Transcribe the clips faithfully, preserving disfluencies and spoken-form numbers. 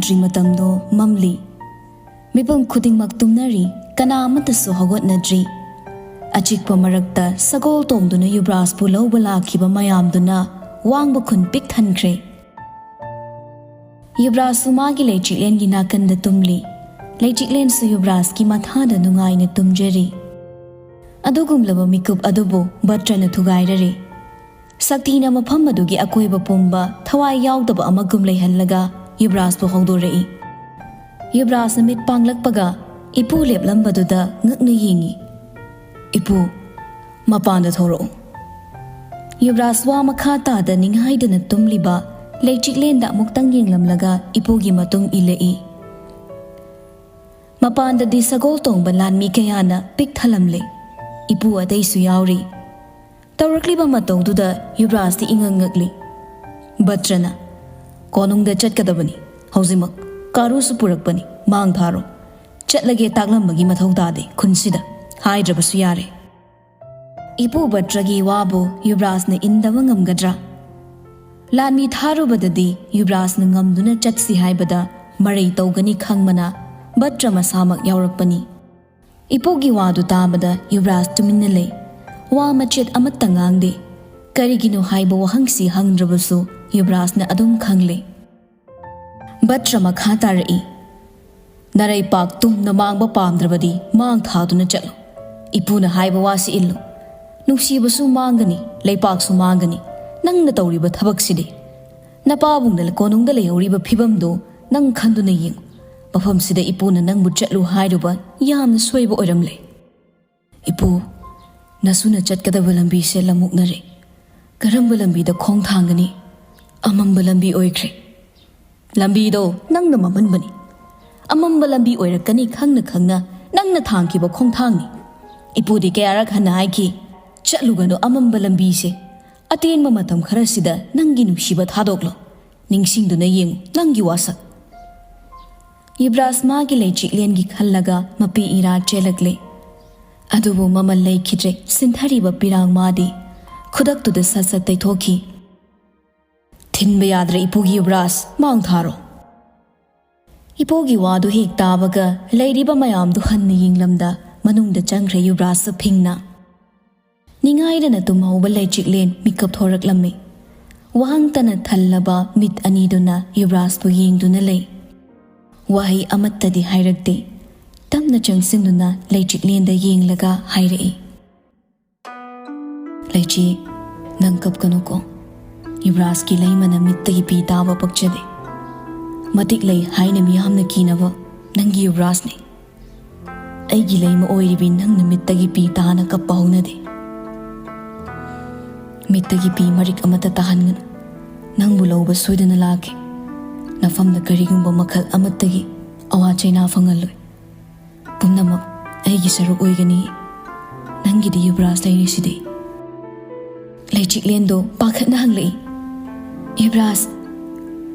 Tree ꯃꯇꯝꯗꯣ ꯃꯝꯂꯤ꯫ ꯃꯤꯄꯨꯝ ꯈꯨꯗꯤꯡꯃꯛ ꯇꯨꯝꯅꯔꯤ, ꯀꯅꯥ ꯑꯃꯠꯇꯁꯨ ꯍꯧꯒꯠꯅꯗ꯭ꯔꯤ꯫ ꯑꯆꯤꯛꯄ ꯃꯔꯛꯇ ꯁꯒꯣꯜ ꯇꯣꯡꯗꯨꯅ ꯌꯨꯕ꯭ꯔꯥꯖꯄꯨ ꯂꯧꯕ ꯂꯥꯛꯈꯤꯕ ꯃꯌꯥꯝꯗꯨꯅ ꯋꯥꯡꯕ ꯈꯨꯟ ꯄꯤꯛ ꯊꯟꯈ꯭ꯔꯦ꯫ ꯌꯨꯕ꯭ꯔꯥꯖꯁꯨ ꯃꯥꯒꯤ ꯂꯩꯆꯤꯛꯂꯦꯟꯒꯤ ꯅꯥꯀꯟꯗ ꯇꯨꯝꯂꯤ꯫ ꯂꯩꯆꯤꯛꯂꯦꯟꯁꯨ ꯌꯨꯕ꯭ꯔꯥꯖꯀꯤ ꯃꯊꯥꯗ ꯅꯨꯡꯉꯥꯏꯅ ꯇꯨꯝꯖꯔꯤ꯫ ꯑꯗꯨꯒꯨꯝꯂꯕ ꯃꯤꯀꯨꯞ ꯑꯗꯨꯕꯨ ꯚꯠꯇ꯭ꯔꯅ ꯊꯨꯒꯥꯏꯔꯔꯦ꯫ ꯁꯛꯇꯤꯅ ꯃꯐꯝ ꯑꯗꯨꯒꯤ ꯑꯀꯣꯏꯕ ꯄꯨꯝꯕ ꯊꯋꯥꯏ ꯌꯥꯎꯗꯕ ꯑꯃꯒꯨꯝ ꯂꯩꯍꯜꯂꯒ ꯌꯨꯕ꯭ꯔꯥꯖꯄꯨ ꯍꯧꯗꯣꯔꯛꯏ꯫ ꯌꯨꯕ꯭ꯔꯥꯖꯅ ꯃꯤꯠ ꯄꯥꯡꯂꯛꯄꯒ ꯏꯄꯨ ꯂꯦꯞꯂꯝꯕꯗꯨꯗ ꯉꯛꯅ ꯌꯦꯡꯏ꯫ "ꯏꯄꯨ, ꯃꯄꯥꯟꯗ ꯊꯣꯔꯛꯎ꯫" ꯌꯨꯕ꯭ꯔꯥꯖ ꯋꯥ ꯃꯈꯥ ꯇꯥꯗ ꯅꯤꯡꯍꯥꯏꯗꯅ ꯇꯨꯝꯂꯤꯕ ꯂꯩꯆꯤꯛꯂꯦꯟꯗ ꯑꯃꯨꯛꯇꯪ ꯌꯦꯡꯂꯝꯂꯒ ꯏꯄꯨꯒꯤ ꯃꯇꯨꯡ ꯏꯜꯂꯛꯏ꯫ ꯃꯄꯥꯟꯗꯗꯤ ꯁꯒꯣꯜ ꯇꯣꯡꯕ ꯂꯥꯟꯃꯤ ꯀꯌꯥꯅ ꯄꯤꯛ ꯊꯜꯂꯝꯂꯦ꯫ ꯏꯄꯨ ꯑꯇꯩꯁꯨ ꯌꯥꯎꯔꯤ꯫ ꯇꯧꯔꯛꯂꯤꯕ ꯃꯇꯧꯗꯨꯗ ꯌꯨꯕ꯭ꯔꯥꯖꯇꯤ ꯏꯉꯛ ꯉꯛꯂꯤ꯫ ꯚꯠꯇ꯭ꯔꯅ, "ꯀꯣꯅꯨꯡꯗ ꯆꯠꯀꯗꯕꯅꯤ ꯍꯧꯖꯤꯛꯃꯛ꯫ ꯀꯥꯔꯨꯁꯨ ꯄꯨꯔꯛꯄꯅꯤ, ꯃꯥꯡ ꯊꯥꯔꯣ꯫ ꯆꯠꯂꯒꯦ ꯇꯥꯛꯂꯝꯕꯒꯤ ꯃꯊꯧ ꯇꯥꯗꯦ ꯈꯨꯟꯁꯤꯗ, ꯍꯥꯏꯗ꯭ꯔꯕꯁꯨ ꯌꯥꯔꯦ꯫" ꯏꯄꯨ ꯚꯠꯇ꯭ꯔꯒꯤ ꯋꯥꯕꯨ ꯌꯨꯕ꯭ꯔꯥꯖꯅ ꯏꯟꯗꯕ ꯉꯝꯒꯗ꯭ꯔꯥ? ꯂꯥꯟꯃꯤ ꯊꯥꯔꯨꯕꯗꯗꯤ ꯌꯨꯕ꯭ꯔꯥꯖꯅ ꯉꯝꯗꯨꯅ ꯆꯠꯁꯤ ꯍꯥꯏꯕꯗ ꯃꯔꯩ ꯇꯧꯒꯅꯤ ꯈꯪꯕꯅ ꯚꯠꯇ꯭ꯔ ꯃꯁꯥꯃꯛ ꯌꯥꯎꯔꯛꯄꯅꯤ꯫ ꯏꯄꯨꯒꯤ ꯋꯥꯗꯨ ꯇꯥꯕꯗ ꯌꯨꯕ꯭ꯔꯥꯖ ꯇꯨꯃꯤꯟꯅ ꯂꯩ꯫ ꯋꯥ ꯃꯆꯦꯠ ꯑꯃꯠꯇ ꯉꯥꯡꯗꯦ꯫ ꯀꯔꯤꯒꯤꯅꯣ ꯍꯥꯏꯕ ꯋꯥꯍꯪꯁꯤ ꯍꯪꯗ꯭ꯔꯕꯁꯨ ꯌꯨꯕ꯭ꯔꯥꯖꯅ ꯑꯗꯨꯝ ꯈꯪꯂꯦ꯫ ꯚꯠꯇ꯭ꯔ ꯃꯈꯥ ꯇꯥꯔꯛꯏ, "ꯅꯔꯩꯄꯥꯛ ꯇꯨꯝꯅ ꯃꯥꯡꯕ ꯄꯥꯝꯗ꯭ꯔꯕꯗꯤ ꯃꯥꯡ ꯊꯥꯗꯨꯅ ꯆꯠꯂꯨ꯫ ꯏꯄꯨꯅ ꯍꯥꯏꯕ ꯋꯥꯁꯤ ꯏꯜꯂꯨ꯫ ꯅꯨꯡꯁꯤꯕꯁꯨ ꯃꯥꯡꯒꯅꯤ, ꯂꯩꯄꯥꯛꯁꯨ ꯃꯥꯡꯒꯅꯤ꯫ ꯅꯪꯅ ꯇꯧꯔꯤꯕ ꯊꯕꯛꯁꯤꯗꯤ꯫ ꯅꯄꯥꯕꯨꯡꯅ ꯀꯣꯅꯨꯡꯗ ꯂꯩꯍꯧꯔꯤꯕ ꯐꯤꯕꯝꯗꯨ ꯅꯪ ꯈꯟꯗꯨꯅ ꯌꯦꯡꯉꯨ꯫ ꯃꯐꯝꯁꯤꯗ ꯏꯄꯨꯅ ꯅꯪꯕꯨ ꯆꯠꯂꯨ ꯍꯥꯏꯔꯨꯕ ꯌꯥꯝꯅ ꯁꯣꯏꯕ ꯑꯣꯏꯔꯝꯂꯦ꯫ ꯏꯄꯨ, ꯅꯁꯨꯅ ꯆꯠꯀꯗꯕ ꯂꯝꯕꯤꯁꯦ ꯂꯝꯃꯨꯛꯅꯔꯦ꯫ ꯀꯔꯝꯕ ꯂꯝꯕꯤꯗ ꯈꯣꯡ ꯊꯥꯡꯒꯅꯤ? ꯑꯃꯝꯕ ꯂꯝꯕꯤ ꯑꯣꯏꯈ꯭ꯔꯦ꯫ ꯂꯝꯕꯤꯗꯣ ꯅꯪꯅ ꯃꯝꯍꯟꯕꯅꯤ꯫ ꯑꯃꯝꯕ ꯂꯝꯕꯤ ꯑꯣꯏꯔꯛꯀꯅꯤ ꯈꯪꯅ ꯈꯪꯅ ꯅꯪꯅ ꯊꯥꯡꯈꯤꯕ ꯈꯣꯡꯊꯥꯡꯅꯤ꯫ ꯏꯄꯨꯗꯤ ꯀꯌꯥꯔꯛ ꯍꯟꯅ ꯍꯥꯏꯈꯤ, ꯆꯠꯂꯨꯒꯅꯨ ꯑꯃꯝꯕ ꯂꯝꯕꯤꯁꯦ꯫ ꯑꯇꯦꯟꯕ ꯃꯇꯝ ꯈꯔꯁꯤꯗ ꯅꯪꯒꯤ ꯅꯨꯡꯁꯤꯕ ꯊꯥꯗꯣꯛꯂꯣ꯫ ꯅꯤꯡꯁꯤꯡꯗꯨꯅ ꯌꯦꯡꯉꯨ ꯅꯪꯒꯤ ꯋꯥꯁꯛ꯫" ꯌꯨꯕ꯭ꯔꯥꯖ ꯃꯥꯒꯤ ꯂꯩꯆꯤꯛꯂꯦꯟꯒꯤ ꯈꯜꯂꯒ ꯃꯄꯤ ꯏꯔꯥ ꯆꯦꯜꯂꯛꯂꯦ꯫ ꯑꯗꯨꯕꯨ ꯃꯃꯜ ꯂꯩꯈꯤꯗ꯭ꯔꯦ ꯁꯤꯟꯊꯔꯤꯕ ꯄꯤꯔꯥꯡ ꯃꯥꯗꯤ꯫ ꯈꯨꯗꯛꯇꯨꯗ ꯁꯠ ꯁꯠ ꯇꯩꯊꯣꯛꯈꯤ꯫ "ꯊꯤꯟꯕ ꯌꯥꯗ꯭ꯔꯦ ꯏꯄꯨꯒꯤ ꯌꯨꯕ꯭ꯔꯥꯖ, ꯃꯥꯡ ꯊꯥꯔꯣ꯫" ꯏꯄꯨꯒꯤ ꯋꯥꯗꯨ ꯍꯦꯛ ꯇꯥꯕꯒ ꯂꯩꯔꯤꯕ ꯃꯌꯥꯝꯗꯨ ꯍꯟꯅ ꯌꯦꯡꯂꯝꯗ ꯃꯅꯨꯡꯗ ꯆꯪꯈ꯭ꯔꯦ ꯌꯨꯕ꯭ꯔꯥꯖꯁꯨ ꯐꯤꯡꯅ꯫ ꯅꯤꯡꯉꯥꯏꯗꯅ ꯇꯨꯝꯍꯧꯕ ꯂꯩꯆꯤꯛꯂꯦꯟ ꯃꯤꯀꯞ ꯊꯣꯔꯛꯂꯝꯃꯤ꯫ ꯋꯥꯍꯪꯇꯅ ꯊꯜꯂꯕ ꯃꯤꯠ ꯑꯅꯤꯗꯨꯅ ꯌꯨꯕ꯭ꯔꯥꯖꯄꯨ ꯌꯦꯡꯗꯨꯅ ꯂꯩ꯫ ꯋꯥꯍꯩ ꯑꯃꯠꯇꯗꯤ ꯍꯥꯏꯔꯛꯇꯦ꯫ ꯇꯞꯅ ꯆꯪꯁꯤꯟꯗꯨꯅ ꯂꯩꯆꯤꯛꯂꯦꯟꯗ ꯌꯦꯡꯂꯒ ꯍꯥꯏꯔꯛꯏ, "ꯂꯩꯆꯤ, ꯅꯪ ꯀꯞꯀꯅꯨꯀꯣ꯫ ꯌꯨꯕ꯭ꯔꯥꯖꯀꯤ ꯂꯩꯃꯅ ꯃꯤꯠꯇꯒꯤ ꯄꯤ ꯇꯥꯕ ꯄꯛꯆꯗꯦ꯫ ꯃꯇꯤꯛ ꯂꯩ ꯍꯥꯏꯅ ꯃꯤꯌꯥꯝꯅ ꯀꯤꯅꯕ ꯅꯪꯒꯤ ꯌꯨꯕ꯭ꯔꯥꯖꯅꯤ꯫ ꯑꯩꯒꯤ ꯂꯩꯃ ꯑꯣꯏꯔꯤꯕꯤ ꯅꯪꯅ ꯃꯤꯠꯇꯒꯤ ꯄꯤ ꯇꯥꯅ ꯀꯞꯄ ꯍꯧꯅꯗꯦ꯫ ꯃꯤꯠꯇꯒꯤ ꯄꯤ ꯃꯔꯤꯛ ꯑꯃꯠꯇ ꯇꯥꯍꯟꯒꯅꯨ꯫ ꯅꯪꯕꯨ ꯂꯧꯕ ꯁꯣꯏꯗꯅ ꯂꯥꯛꯀꯦ꯫ ꯅꯐꯝꯗ ꯀꯔꯤꯒꯨꯝꯕ ꯃꯈꯜ ꯑꯃꯠꯇꯒꯤ ꯑꯋꯥ ꯆꯩꯅꯥ ꯐꯪꯍꯜꯂꯣꯏ꯫ ꯄꯨꯝꯅꯃꯛ ꯑꯩꯒꯤ ꯁꯔꯨꯛ ꯑꯣꯏꯒꯅꯤ꯫ ꯅꯪꯒꯤꯗꯤ ꯌꯨꯕ꯭ꯔꯥꯖ ꯂꯩꯔꯤꯁꯤꯗꯤ꯫" ꯂꯩꯆꯤꯛꯂꯦꯟꯗꯣ ꯄꯥꯈꯠꯅ ꯍꯪꯂꯛꯏ, "ꯌꯨꯕ꯭ꯔꯥꯖ,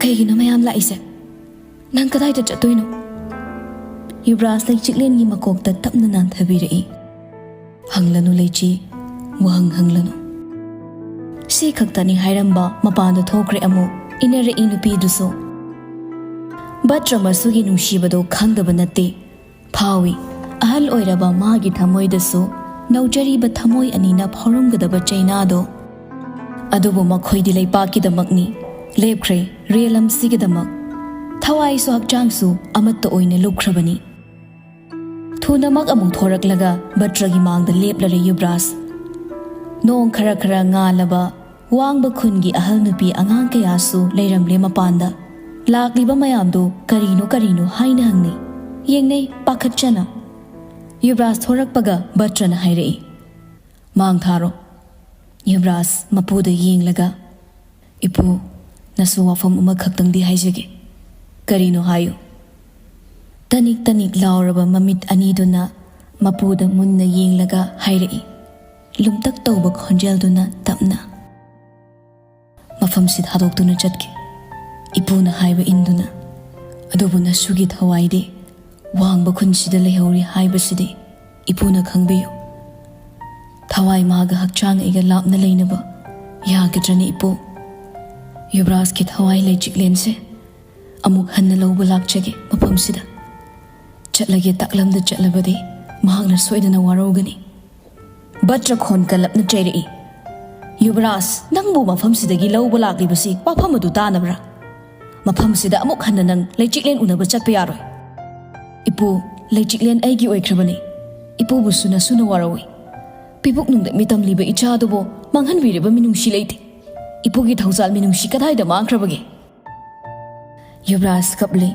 ꯀꯩꯒꯤꯅꯣ ꯃꯌꯥꯝ ꯂꯥꯛꯏꯁꯦ? ꯅꯪ ꯀꯗꯥꯏꯗ ꯆꯠꯇꯣꯏꯅꯣ?" ꯌꯨꯕ꯭ꯔꯥꯖ ꯂꯩꯆꯤꯛꯂꯦꯟꯒꯤ ꯃꯀꯣꯛꯇ ꯇꯞꯅ ꯅꯥꯟꯊꯕꯤꯔꯛꯏ꯫ "ꯍꯪꯂꯅꯨ ꯂꯩꯆꯤ, ꯋꯥꯍꯪ ꯍꯪꯂꯅꯨ꯫" ꯁꯤ ꯈꯛꯇꯅꯤ ꯍꯥꯏꯔꯝꯕ ꯃꯄꯥꯟꯗ ꯊꯣꯛꯈ꯭ꯔꯦ ꯑꯃꯨꯛ ꯏꯟꯅꯔꯛꯏ ꯅꯨꯄꯤꯗꯨꯁꯨ꯫ ꯚꯠꯇ꯭ꯔ ꯃꯁꯨꯒꯤ ꯅꯨꯡꯁꯤꯕꯗꯣ ꯈꯪꯗꯕ ꯅꯠꯇꯦ꯫ ꯐꯥꯎꯏ꯫ ꯑꯍꯜ ꯑꯣꯏꯔꯕ ꯃꯥꯒꯤ ꯊꯃꯣꯏꯗꯁꯨ ꯅꯧꯖꯔꯤꯕ ꯊꯃꯣꯏ ꯑꯅꯤꯅ ꯐꯥꯎꯔꯝꯒꯗꯕ ꯆꯩꯅꯥꯗꯣ꯫ ꯑꯗꯨꯕꯨ ꯃꯈꯣꯏꯗꯤ ꯂꯩꯄꯥꯛꯀꯤꯗꯃꯛꯅꯤ꯫ ꯂꯦꯞꯈ꯭ꯔꯦ ꯔꯦꯂꯝꯁꯤꯒꯤꯗꯃꯛ꯫ ꯊꯋꯥꯏꯁꯨ ꯍꯛꯆꯥꯡꯁꯨ ꯑꯃꯠꯇ ꯑꯣꯏꯅ ꯂꯨꯞꯈ꯭ꯔꯕꯅꯤ꯫ ꯊꯨꯅꯃꯛ ꯑꯃꯨꯛ ꯊꯣꯔꯛꯂꯒ ꯚꯠꯇ꯭ꯔꯒꯤ ꯃꯥꯡꯗ ꯂꯦꯞꯂꯔꯦ ꯌꯨꯕ꯭ꯔꯥꯖ꯫ ꯅꯣꯡ ꯈꯔ ꯈꯔ ꯉꯥꯜꯂꯕ ꯋꯥꯡꯕ ꯈꯨꯟꯒꯤ ꯑꯍꯜ ꯅꯨꯄꯤ ꯑꯉꯥꯡ ꯀꯌꯥꯁꯨ ꯂꯩꯔꯝꯂꯦ ꯃꯄꯥꯟꯗ꯫ ꯂꯥꯛꯂꯤꯕ ꯃꯌꯥꯝꯗꯨ ꯀꯔꯤꯅꯣ ꯀꯔꯤꯅꯣ ꯍꯥꯏꯅ ꯍꯪꯅꯩ꯫ ꯌꯦꯡꯅꯩ ꯄꯥꯈꯠꯆꯅ꯫ ꯌꯨꯕ꯭ꯔꯥꯖ ꯊꯣꯔꯛꯄꯒ ꯚꯠꯇ꯭ꯔꯅ ꯍꯥꯏꯔꯛꯏ, "ꯃꯥꯡ ꯊꯥꯔꯣ꯫" ꯌꯨꯕ꯭ꯔꯥꯖ ꯃꯄꯨꯗ ꯌꯦꯡꯂꯒ, "ꯏꯄꯨ, ꯅꯁꯨ ꯋꯥꯐꯝ ꯑꯃꯈꯛꯇꯪꯗꯤ ꯍꯥꯏꯖꯒꯦ꯫" "ꯀꯔꯤꯅꯣ ꯍꯥꯏꯌꯨ꯫" ꯇꯅꯤꯛ ꯇꯅꯤꯛ ꯂꯥꯎꯔꯕ ꯃꯃꯤꯠ ꯑꯅꯤꯗꯨꯅ ꯃꯄꯨꯗ ꯃꯨꯟꯅ ꯌꯦꯡꯂꯒ ꯍꯥꯏꯔꯛꯏ, ꯂꯨꯝꯇꯛ ꯇꯧꯕ ꯈꯣꯟꯖꯦꯜꯗꯨꯅ ꯇꯞꯅ꯫ "ꯃꯐꯝꯁꯤ ꯊꯥꯗꯣꯛꯇꯨꯅ ꯆꯠꯀꯦ, ꯏꯄꯨꯅ ꯍꯥꯏꯕ ꯏꯟꯗꯨꯅ꯫ ꯑꯗꯨꯕꯨ ꯅꯁꯨꯒꯤ ꯊꯋꯥꯏꯗꯤ ꯋꯥꯡꯕ ꯈꯨꯟꯁꯤꯗ ꯂꯩꯍꯧꯔꯤ ꯍꯥꯏꯕꯁꯤꯗꯤ ꯏꯄꯨꯅ ꯈꯪꯕꯤꯌꯨ꯫ ꯊꯋꯥꯏ ꯃꯥꯒ ꯍꯛꯆꯥꯡ ꯑꯩꯒ ꯂꯥꯞꯅ ꯂꯩꯅꯕ ꯌꯥꯒꯗ꯭ꯔꯅꯦ ꯏꯄꯨ? ꯌꯨꯕ꯭ꯔꯥꯖꯀꯤ ꯊꯋꯥꯏ ꯂꯩꯆꯤꯛꯂꯦꯟꯁꯦ ꯑꯃꯨꯛ ꯍꯟꯅ ꯂꯧꯕ ꯂꯥꯛꯆꯒꯦ ꯃꯐꯝꯁꯤꯗ꯫ ꯆꯠꯂꯒꯦ ꯇꯥꯛꯂꯝꯗ ꯆꯠꯂꯕꯗꯤ ꯃꯍꯥꯛꯅ ꯁꯣꯏꯗꯅ ꯋꯥꯔꯧꯒꯅꯤ꯫ ꯕꯠꯇ꯭ꯔꯈꯣꯟ ꯀꯜꯂꯞꯅ ꯆꯩꯔꯛꯏ꯫ "ꯌꯨꯕꯔꯥꯖ, ꯅꯪꯕꯨ ꯃꯐꯝꯁꯤꯗꯒꯤ ꯂꯧꯕ ꯂꯥꯛꯂꯤꯕꯁꯤ ꯋꯥꯐꯝ ꯑꯗꯨ ꯇꯥꯅꯕ꯭ꯔꯥ? ꯃꯐꯝꯁꯤꯗ ꯑꯃꯨꯛ ꯍꯟꯅ ꯅꯪ ꯂꯩꯆꯤꯛꯂꯦꯟ ꯎꯅꯕ ꯆꯠꯄ ꯌꯥꯔꯣꯏ꯫ ꯏꯄꯨ, ꯂꯩꯆꯤꯛꯂꯦꯟ ꯑꯩꯒꯤ ꯑꯣꯏꯈ꯭ꯔꯕꯅꯤ꯫ ꯏꯄꯨꯕꯨꯁꯨ ꯅꯁꯨꯅ ꯋꯥꯔꯧꯏ꯫ ꯄꯤꯕꯨꯛꯅꯨꯡꯗ ꯃꯤꯇꯝꯂꯤꯕ ꯏꯆꯥꯗꯨꯕꯨ ꯃꯥꯡꯍꯟꯕꯤꯔꯤꯕ ꯃꯤꯅꯨꯡꯁꯤ ꯂꯩꯇꯦ꯫ ꯏꯄꯨꯒꯤ ꯊꯧꯖꯥꯜ ꯃꯤꯅꯨꯡꯁꯤ ꯀꯗꯥꯏꯗ ꯃꯥꯡꯈ꯭ꯔꯕꯒꯦ?" ꯌꯨꯕꯔꯥꯖ ꯀꯞꯂꯤ꯫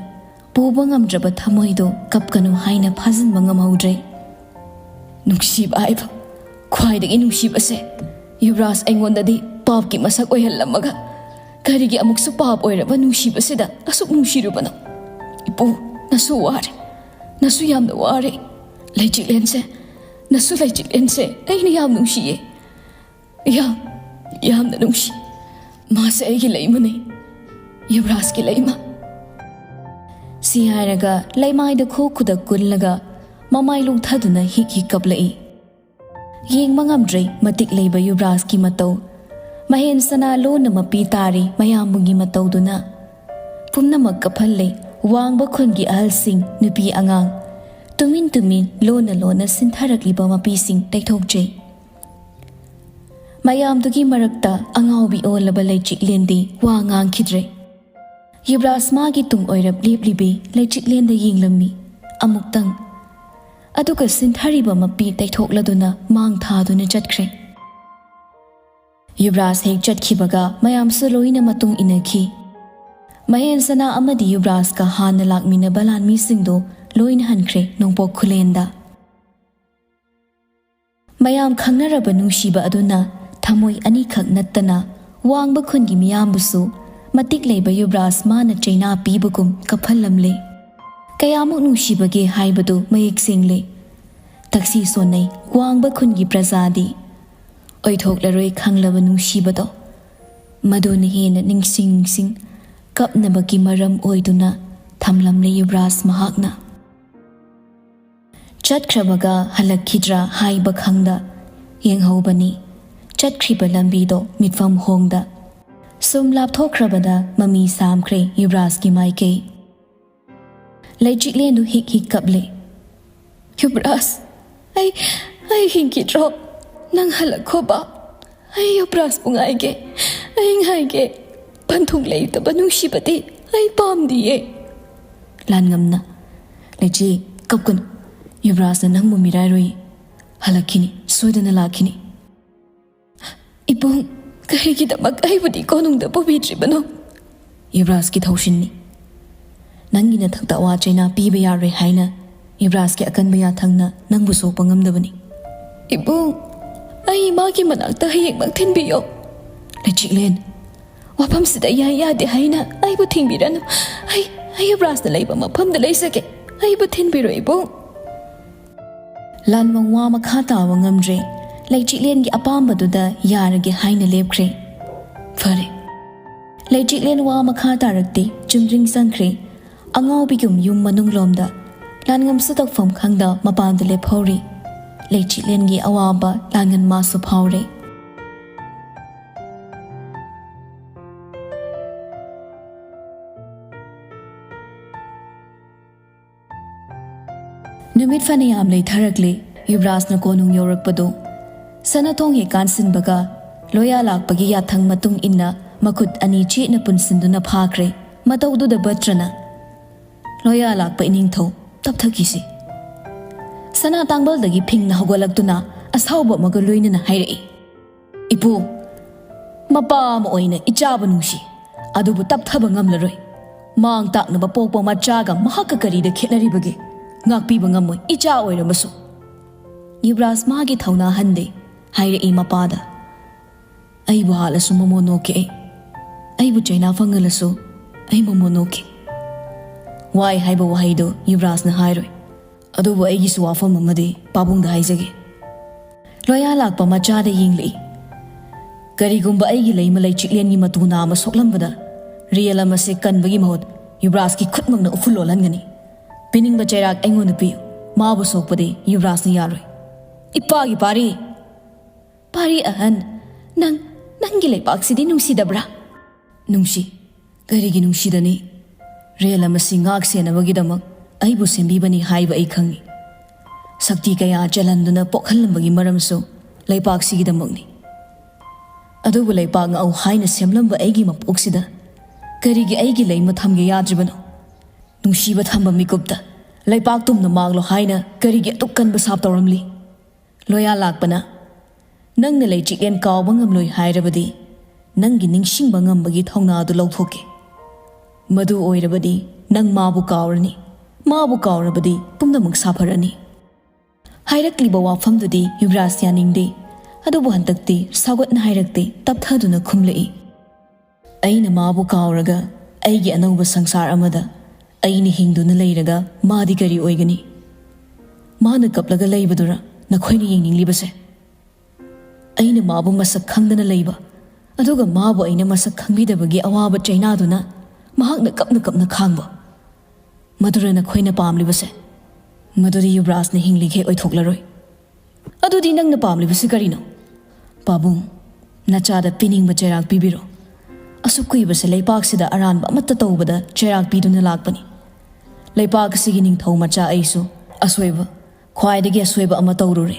ꯄꯨꯕ ꯉꯝꯗ꯭ꯔꯕ ꯊꯃꯣꯏꯗꯣ ꯀꯞꯀꯅꯨ ꯍꯥꯏꯅ ꯐꯥꯖꯤꯟꯕ ꯉꯝꯍꯧꯗ꯭ꯔꯦ꯫ "ꯅꯨꯡꯁꯤꯕ ꯍꯥꯏꯕ ꯈ꯭ꯋꯥꯏꯗꯒꯤ ꯅꯨꯡꯁꯤꯕꯁꯦ ꯌꯨꯕꯔꯥꯖ ꯑꯩꯉꯣꯟꯗꯗꯤ ꯄꯥꯞꯀꯤ ꯃꯁꯛ ꯑꯣꯏꯍꯜꯂꯝꯃꯒ ꯀꯔꯤꯒꯤ ꯑꯃꯨꯛꯁꯨ ꯄꯥꯞ ꯑꯣꯏꯔꯕ ꯅꯨꯡꯁꯤꯕꯁꯤꯗ ꯑꯁꯨꯛ ꯅꯨꯡꯁꯤꯔꯨꯕꯅꯣ? ꯏꯄꯨ, ꯅꯁꯨ ꯋꯥꯔꯦ, ꯅꯁꯨ ꯌꯥꯝꯅ ꯋꯥꯔꯦ꯫ ꯂꯩꯆꯤꯛꯂꯦꯟꯁꯦ, ꯅꯁꯨ ꯂꯩꯆꯤꯛꯂꯦꯟꯁꯦ ꯑꯩꯅ ꯌꯥꯝ ꯅꯨꯡꯁꯤꯌꯦ꯫ ꯌꯥꯝ, ꯌꯥꯝꯅ ꯅꯨꯡꯁꯤ꯫ ꯃꯥꯁꯦ ꯑꯩꯒꯤ ꯂꯩꯃꯅꯤ, ꯌꯨꯕꯔꯥꯖꯀꯤ ꯂꯩꯃ꯫" ꯁꯤ ꯍꯥꯏꯔꯒ ꯂꯩꯃꯥꯏꯗ ꯈꯨ ꯈꯨꯗꯛ ꯀꯨꯜꯂꯒ ꯃꯃꯥꯏ ꯂꯨꯡꯊꯗꯨꯅ ꯍꯤꯛ ꯍꯤꯛ ꯀꯞꯂꯛꯏ꯫ ꯌꯦꯡꯕ ꯉꯝꯗ꯭ꯔꯦ ꯃꯇꯤꯛ ꯂꯩꯕ ꯌꯨꯕꯔꯥꯖꯀꯤ ꯃꯇꯧ꯫ ꯃꯍꯦꯟ ꯁꯅꯥ ꯂꯣꯟꯅ ꯃꯄꯤ ꯇꯥꯔꯤ ꯃꯌꯥꯝꯕꯨꯒꯤ ꯃꯇꯧꯗꯨꯅ꯫ ꯄꯨꯝꯅꯃꯛ ꯀꯞꯍꯜꯂꯦ꯫ ꯋꯥꯡꯕ ꯈꯨꯟꯒꯤ ꯑꯍꯜꯁꯤꯡ, ꯅꯨꯄꯤ ꯑꯉꯥꯡ ꯇꯨꯃꯤꯟ ꯇꯨꯃꯤꯟ ꯂꯣꯟꯅ ꯂꯣꯟꯅ ꯁꯤꯟꯊꯔꯛꯂꯤꯕ ꯃꯄꯤꯁꯤꯡ ꯇꯩꯊꯣꯛꯆꯩ꯫ ꯃꯌꯥꯝꯗꯨꯒꯤ ꯃꯔꯛꯇ ꯑꯉꯥꯎꯕꯤ ꯑꯣꯜꯂꯕ ꯂꯩꯆꯤꯛꯂꯦꯟꯗꯤ ꯋꯥ ꯉꯥꯡꯈꯤꯗ꯭ꯔꯦ꯫ ꯌꯨꯕꯔꯥꯖ ꯃꯥꯒꯤ ꯇꯨꯡ ꯑꯣꯏꯔꯞ ꯂꯦꯞꯂꯤꯕꯤ ꯂꯩꯆꯤꯛꯂꯦꯟꯗ ꯌꯦꯡꯂꯝꯃꯤ ꯑꯃꯨꯛꯇꯪ꯫ ꯑꯗꯨꯒ ꯁꯤꯟꯊꯔꯤꯕ ꯃꯄꯤ ꯇꯩꯊꯣꯛꯂꯗꯨꯅ ꯃꯥꯡ ꯊꯥꯗꯨꯅ ꯆꯠꯈ꯭ꯔꯦ꯫ ꯌꯨꯕꯔꯥꯖ ꯍꯦꯛ ꯆꯠꯈꯤꯕꯒ ꯃꯌꯥꯝꯁꯨ ꯂꯣꯏꯅ ꯃꯇꯨꯡ ꯏꯟꯅꯈꯤ꯫ ꯃꯍꯦꯟ ꯁꯅꯥ ꯑꯃꯗꯤ ꯌꯨꯕꯔꯥꯖꯀ ꯍꯥꯟꯅ ꯂꯥꯛꯃꯤꯟꯅꯕ ꯂꯥꯟꯃꯤꯁꯤꯡꯗꯨ ꯂꯣꯏꯅ ꯍꯟꯈ꯭ꯔꯦ ꯅꯣꯡꯄꯣꯛ ꯈꯨꯂꯦꯟꯗ꯫ ꯃꯌꯥꯝ ꯈꯪꯅꯔꯕ ꯅꯨꯡꯁꯤꯕ ꯑꯗꯨꯅ ꯊꯃꯣꯏ ꯑꯅꯤꯈꯛ ꯅꯠꯇꯅ ꯋꯥꯡꯕ ꯈꯨꯟꯒꯤ ꯃꯤꯌꯥꯝꯕꯨꯁꯨ ꯃꯇꯤꯛ ꯂꯩꯕ ꯌꯨꯕꯔꯥꯖ ꯃꯥꯅ ꯆꯩꯅꯥ ꯄꯤꯕꯒꯨꯝ ꯀꯞꯍꯜꯂꯝꯂꯦ꯫ ꯀꯌꯥꯃꯨꯛ ꯅꯨꯡꯁꯤꯕꯒꯦ ꯍꯥꯏꯕꯗꯨ ꯃꯌꯦꯛ ꯁꯦꯡꯂꯦ꯫ ꯇꯛꯁꯤ ꯁꯣꯟꯅꯩ ꯋꯥꯡꯕ ꯈꯨꯟꯒꯤ ꯄ꯭ꯔꯖꯥꯗꯤ꯫ ꯑꯣꯏꯊꯣꯛꯂꯔꯣꯏ ꯈꯪꯂꯕ ꯅꯨꯡꯁꯤꯕꯗꯣ꯫ ꯃꯗꯨꯅ ꯍꯦꯟꯅ ꯅꯤꯡꯁꯤꯡ ꯅꯤꯡꯁꯤꯡ ꯀꯞꯅꯕꯒꯤ ꯃꯔꯝ ꯑꯣꯏꯗꯨꯅ ꯊꯝꯂꯝꯂꯦ ꯌꯨꯕꯔꯥꯖ ꯃꯍꯥꯛꯅ꯫ ꯆꯠꯈ꯭ꯔꯕꯒ ꯍꯜꯂꯛꯈꯤꯗ꯭ꯔꯥ ꯍꯥꯏꯕ ꯈꯪꯗ ꯌꯦꯡꯍꯧꯕꯅꯤ꯫ ꯆꯠꯈ꯭ꯔꯤꯕ ꯂꯝꯕꯤꯗꯣ ꯃꯤꯠꯐꯝ ꯍꯣꯡꯗ꯫ ꯁꯨꯝ ꯂꯥꯞꯊꯣꯛꯈ꯭ꯔꯕꯗ ꯃꯃꯤ ꯁꯥꯝꯈ꯭ꯔꯦ ꯌꯨꯕ꯭ꯔꯥꯖꯀꯤ ꯃꯥꯏꯀꯩ꯫ ꯂꯩꯆꯤꯛꯂꯦꯟꯗꯨ ꯍꯤꯛ ꯍꯤꯛ ꯀꯞꯂꯦ꯫ "ꯌꯨꯕ꯭ꯔꯥꯖ, ꯑꯩ, ꯑꯩ ꯍꯤꯡꯈꯤꯗ꯭ꯔꯣ? ꯅꯪ ꯍꯜꯂꯛꯈꯣꯕ꯫ ꯑꯩ ꯌꯨꯕ꯭ꯔꯥꯖꯄꯨ ꯉꯥꯏꯒꯦ, ꯑꯩ ꯉꯥꯏꯒꯦ꯫ ꯄꯟꯊꯨꯡ ꯂꯩꯇꯕ ꯅꯨꯡꯁꯤꯕꯗꯤ ꯑꯩ ꯄꯥꯝꯗꯤꯌꯦ꯫" ꯂꯥꯟꯉꯝꯅ, "ꯂꯩꯆꯤ, ꯀꯞꯀꯅꯨ꯫ ꯌꯨꯕ꯭ꯔꯥꯖꯅ ꯅꯪꯕꯨ ꯃꯤꯔꯥꯏꯔꯣꯏ꯫ ꯍꯜꯂꯛꯈꯤꯅꯤ, ꯁꯣꯏꯗꯅ ꯂꯥꯛꯈꯤꯅꯤ꯫" "ꯏꯕꯨꯡ, ꯀꯔꯤꯒꯤꯗꯃꯛ ꯑꯩꯕꯨꯗꯤ ꯀꯣꯅꯨꯡꯗ ꯄꯨꯕꯤꯗ꯭ꯔꯤꯕꯅꯣ?" "ꯌꯨꯕ꯭ꯔꯥꯖꯀꯤ ꯊꯧꯁꯤꯟꯅꯤ꯫ ꯅꯪꯒꯤ ꯅꯊꯛꯇ ꯑꯋꯥ ꯆꯩꯅꯥ ꯄꯤꯕ ꯌꯥꯔꯣꯏ ꯍꯥꯏꯅ ꯌꯨꯕ꯭ꯔꯥꯖꯀꯤ ꯑꯀꯟꯕ ꯌꯥꯊꯪꯅ ꯅꯪꯕꯨ ꯁꯣꯛꯄ ꯉꯝꯗꯕꯅꯤ꯫" "ꯏꯕꯨꯡ, ꯑꯩ ꯃꯥꯒꯤ ꯃꯅꯥꯛꯇ ꯍꯌꯦꯡꯃꯛ ꯊꯤꯟꯕꯤꯌꯣ꯫" "ꯂꯩꯆꯤꯛꯂꯦꯟ, ꯋꯥꯐꯝꯁꯤꯗ ꯌꯥꯏ ꯌꯥꯗꯦ ꯍꯥꯏꯅ ꯑꯩꯕꯨ ꯊꯤꯡꯕꯤꯔꯅꯨ꯫ ꯑꯩ, ꯑꯩ ꯌꯨꯕ꯭ꯔꯥꯖꯅ ꯂꯩꯕ ꯃꯐꯝꯗ ꯂꯩꯖꯒꯦ꯫ ꯑꯩꯕꯨ ꯊꯤꯟꯕꯤꯔꯣ, ꯏꯕꯨꯡ꯫" ꯂꯥꯟꯃꯪ ꯋꯥ ꯃꯈꯥ ꯇꯥꯕ ꯉꯝꯗ꯭ꯔꯦ꯫ ꯂꯩꯆꯤꯛꯂꯦꯟꯒꯤ ꯑꯄꯥꯝꯕꯗꯨꯗ ꯌꯥꯔꯒꯦ ꯍꯥꯏꯅ ꯂꯦꯞꯈ꯭ꯔꯦ꯫ ꯐꯔꯦ꯫ ꯂꯩꯆꯤꯛꯂꯦꯟ ꯋꯥ ꯃꯈꯥ ꯇꯥꯔꯛꯇꯦ꯫ ꯆꯨꯝꯗ꯭ꯔꯤꯡ ꯆꯪꯈ꯭ꯔꯦ꯫ ꯑꯉꯥꯎꯕꯤꯒꯨꯝ ꯌꯨꯝ ꯃꯅꯨꯡꯂꯣꯝꯗ ꯂꯥꯟꯉꯝꯁꯨ ꯇꯧꯐꯝ ꯈꯪꯗ ꯃꯄꯥꯟꯗ ꯂꯦꯞꯍꯧꯔꯤ꯫ ꯂꯩꯆꯤꯛꯂꯦꯟꯒꯤ ꯑꯋꯥꯕ ꯂꯥꯟꯉꯟ ꯃꯥꯁꯨ ꯐꯥꯎꯔꯦ꯫ ꯅꯨꯃꯤꯠ ꯐꯅꯌꯥꯝ ꯂꯩꯊꯔꯛꯂꯦ꯫ ꯌꯨꯕ꯭ꯔꯥꯖꯅ ꯀꯣꯅꯨꯡ ꯌꯧꯔꯛꯄꯗꯨ ꯁꯅꯥꯊꯣꯡ ꯍꯦꯛ ꯀꯥꯟꯁꯤꯟꯕꯒ ꯂꯣꯌꯥ ꯂꯥꯛꯄꯒꯤ ꯌꯥꯊꯪ ꯃꯇꯨꯡ ꯏꯟꯅ ꯃꯈꯨꯠ ꯑꯅꯤ ꯆꯦꯠꯅ ꯄꯨꯟꯁꯤꯟꯗꯨꯅ ꯐꯥꯈ꯭ꯔꯦ꯫ ꯃꯇꯧꯗꯨꯗ ꯕꯠꯇ꯭ꯔꯅ, "ꯂꯣꯌꯥ ꯂꯥꯛꯄ ꯏꯅꯤꯡꯊꯧ, ꯇꯞꯊꯈꯤꯁꯤ꯫" ꯁꯅꯥ ꯇꯥꯡꯕꯜꯗꯒꯤ ꯐꯤꯡꯅ ꯍꯧꯒꯠꯂꯛꯇꯨꯅ ꯑꯁꯥꯎꯕ ꯑꯃꯒ ꯂꯣꯏꯅꯅ ꯍꯥꯏꯔꯛꯏ, "ꯏꯄꯨ, ꯃꯄꯥ ꯑꯃ ꯑꯣꯏꯅ ꯏꯆꯥꯕꯨ ꯅꯨꯡꯁꯤ, ꯑꯗꯨꯕꯨ ꯇꯞꯊꯕ ꯉꯝꯂꯔꯣꯏ꯫ ꯃꯥꯡ ꯇꯥꯛꯅꯕ ꯄꯣꯛꯄ ꯃꯆꯥꯒ ꯃꯍꯥꯛꯀ ꯀꯔꯤꯗ ꯈꯦꯠꯅꯔꯤꯕꯒꯦ? ꯉꯥꯛꯄꯤꯕ ꯉꯝꯃꯣꯏ, ꯏꯆꯥ ꯑꯣꯏꯔꯕꯁꯨ꯫" ꯌꯨꯕ꯭ꯔꯥꯖ ꯃꯥꯒꯤ ꯊꯧꯅꯥ ꯍꯟꯗꯦ, ꯍꯥꯏꯔꯛꯏ ꯃꯄꯥꯗ, "ꯑꯩꯕꯨ ꯍꯥꯠꯂꯁꯨ ꯃꯃꯣꯟ ꯅꯣꯛꯀꯦ ꯑꯩ꯫ ꯑꯩꯕꯨ ꯆꯩꯅꯥ ꯐꯪꯍꯜꯂꯁꯨ ꯑꯩ ꯃꯃꯣꯟ ꯅꯣꯛꯀꯦ꯫" ꯋꯥꯏ ꯍꯥꯏꯕ ꯋꯥꯍꯩꯗꯨ ꯌꯨꯕ꯭ꯔꯥꯖꯅ ꯍꯥꯏꯔꯣꯏ꯫ ꯑꯗꯨꯕꯨ ꯑꯩꯒꯤꯁꯨ ꯋꯥꯐꯝ ꯑꯃꯗꯤ ꯄꯥꯕꯨꯡꯗ ꯍꯥꯏꯖꯒꯦ꯫ ꯂꯣꯌꯥ ꯂꯥꯛꯄ ꯃꯆꯥꯗ ꯌꯦꯡꯂꯛꯏ꯫ "ꯀꯔꯤꯒꯨꯝꯕ ꯑꯩꯒꯤ ꯂꯩꯃ ꯂꯩꯆꯤꯛꯂꯦꯟꯒꯤ ꯃꯇꯨ ꯅꯥ ꯑꯃ ꯁꯣꯛꯂꯝꯕꯗ ꯔꯤꯌꯦꯜ ꯑꯃꯁꯦ ꯀꯟꯕꯒꯤ ꯃꯍꯨꯠ ꯌꯨꯕ꯭ꯔꯥꯖꯀꯤ ꯈꯨꯠꯃꯛꯅ ꯎꯐꯨꯜ ꯂꯣꯜꯍꯟꯒꯅꯤ꯫ ꯄꯤꯅꯤꯡꯕ ꯆꯩꯔꯥꯛ ꯑꯩꯉꯣꯟꯗ ꯄꯤꯌꯨ꯫ ꯃꯥꯕꯨ ꯁꯣꯛꯄꯗꯤ ꯌꯨꯕ꯭ꯔꯥꯖꯅ ꯌꯥꯔꯣꯏ꯫" "ꯏꯄꯥꯒꯤ ꯄꯥꯔꯤ!" "ꯄꯥꯔꯤ ꯑꯍꯟ, ꯅꯪ, ꯅꯪꯒꯤ ꯂꯩꯕꯥꯛꯁꯤꯗꯤ ꯅꯨꯡꯁꯤꯗꯕ꯭ꯔꯥ?" "ꯅꯨꯡꯁꯤ, ꯀꯔꯤꯒꯤ ꯅꯨꯡꯁꯤꯗꯅꯤ? ꯔꯦꯜ ꯑꯃꯁꯤ ꯉꯥꯛ ꯁꯦꯟꯅꯕꯒꯤꯗꯃꯛ ꯑꯩꯕꯨ ꯁꯦꯝꯕꯤꯕꯅꯤ ꯍꯥꯏꯕ ꯑꯩ ꯈꯪꯏ꯫ ꯁꯛꯇꯤ ꯀꯌꯥ ꯆꯜꯍꯟꯗꯨꯅ ꯄꯣꯛꯍꯜꯂꯝꯕꯒꯤ ꯃꯔꯝꯁꯨ ꯂꯩꯄꯥꯛꯁꯤꯒꯤꯗꯃꯛꯅꯤ꯫ ꯑꯗꯨꯕꯨ ꯂꯩꯄꯥꯛ ꯉꯥꯛꯎ ꯍꯥꯏꯅ ꯁꯦꯝꯂꯝꯕ ꯑꯩꯒꯤ ꯃꯄꯣꯛꯁꯤꯗ ꯀꯔꯤꯒꯤ ꯑꯩꯒꯤ ꯂꯩꯃ ꯊꯝꯒꯦ ꯌꯥꯗ꯭ꯔꯤꯕꯅꯣ? ꯅꯨꯡꯁꯤꯕ ꯊꯝꯕ ꯃꯤꯀꯨꯞꯇ ꯂꯩꯄꯥꯛ ꯇꯨꯝꯅ ꯃꯥꯡꯂꯣ ꯍꯥꯏꯅ ꯀꯔꯤꯒꯤ ꯑꯗꯨꯛ ꯀꯟꯕ ꯁꯥꯞ ꯇꯧꯔꯝꯂꯤ?" ꯂꯣꯌꯥ ꯂꯥꯛꯄꯅ, "ꯅꯪꯅ ꯂꯩꯆꯤꯛꯂꯦꯟ ꯀꯥꯎꯕ ꯉꯝꯂꯣꯏ ꯍꯥꯏꯔꯕꯗꯤ, ꯅꯪꯒꯤ ꯅꯤꯡꯁꯤꯡꯕ ꯉꯝꯕꯒꯤ ꯊꯧꯅꯥꯗꯨ ꯂꯧꯊꯣꯛꯀꯦ꯫ ꯃꯗꯨ ꯑꯣꯏꯔꯕꯗꯤ ꯅꯪ ꯃꯥꯕꯨ ꯀꯥꯎꯔꯅꯤ꯫ ꯃꯥꯕꯨ ꯀꯥꯎꯔꯕꯗꯤ ꯄꯨꯝꯅꯃꯛ ꯁꯥꯐꯔꯅꯤ꯫" ꯍꯥꯏꯔꯛꯂꯤꯕ ꯋꯥꯐꯝꯗꯨꯗꯤ ꯌꯨꯕꯔꯥꯖ ꯌꯥꯅꯤꯡꯗꯦ꯫ ꯑꯗꯨꯕꯨ ꯍꯟꯗꯛꯇꯤ ꯁꯥꯎꯒꯠꯅ ꯍꯥꯏꯔꯛꯇꯦ, ꯇꯞꯊꯗꯨꯅ ꯈꯨꯝꯂꯛꯏ, "ꯑꯩꯅ ꯃꯥꯕꯨ ꯀꯥꯎꯔꯒ ꯑꯩꯒꯤ ꯑꯅꯧꯕ ꯁꯪꯁꯥꯔ ꯑꯃꯗ ꯑꯩꯅ ꯍꯤꯡꯗꯨꯅ ꯂꯩꯔꯒ ꯃꯥꯗꯤ ꯀꯔꯤ ꯑꯣꯏꯒꯅꯤ? ꯃꯥꯅ ꯀꯞꯂꯒ ꯂꯩꯕꯗꯨꯔ ꯅꯈꯣꯏꯅ ꯌꯦꯡꯅꯤꯡꯂꯤꯕꯁꯦ? ꯑꯩꯅ ꯃꯥꯕꯨ ꯃꯁꯛ ꯈꯪꯗꯅ ꯂꯩꯕ, ꯑꯗꯨꯒ ꯃꯥꯕꯨ ꯑꯩꯅ ꯃꯁꯛ ꯈꯪꯕꯤꯗꯕꯒꯤ ꯑꯋꯥꯕ ꯆꯩꯅꯥꯗꯨꯅ ꯃꯍꯥꯛꯅ ꯀꯞꯅ ꯀꯞꯅ ꯈꯥꯡꯕ, ꯃꯗꯨꯔ ꯅꯈꯣꯏꯅ ꯄꯥꯝꯂꯤꯕꯁꯦ? ꯃꯗꯨꯗꯤ ꯌꯨꯕꯔꯥꯖꯅ ꯍꯤꯡꯂꯤꯈꯩ ꯑꯣꯏꯊꯣꯛꯂꯔꯣꯏ꯫ ꯑꯗꯨꯗꯤ ꯅꯪꯅ ꯄꯥꯝꯂꯤꯕꯁꯤ ꯀꯔꯤꯅꯣ?" "ꯄꯥꯕꯨꯡ, ꯅꯆꯥꯗ ꯄꯤꯅꯤꯡꯕ ꯆꯩꯔꯥꯛ ꯄꯤꯕꯤꯔꯣ꯫ ꯑꯁꯨꯛ ꯀꯨꯏꯕꯁꯦ ꯂꯩꯄꯥꯛꯁꯤꯗ ꯑꯔꯥꯟꯕ ꯑꯃꯠꯇ ꯇꯧꯕꯗ ꯆꯩꯔꯥꯛ ꯄꯤꯗꯨꯅ ꯂꯥꯛꯄꯅꯤ꯫ ꯂꯩꯄꯥꯛ ꯑꯁꯤꯒꯤ ꯅꯤꯡꯊꯧ ꯃꯆꯥ ꯑꯩꯁꯨ ꯑꯁꯣꯏꯕ, ꯈ꯭ꯋꯥꯏꯗꯒꯤ ꯑꯁꯣꯏꯕ ꯑꯃ ꯇꯧꯔꯨꯔꯦ꯫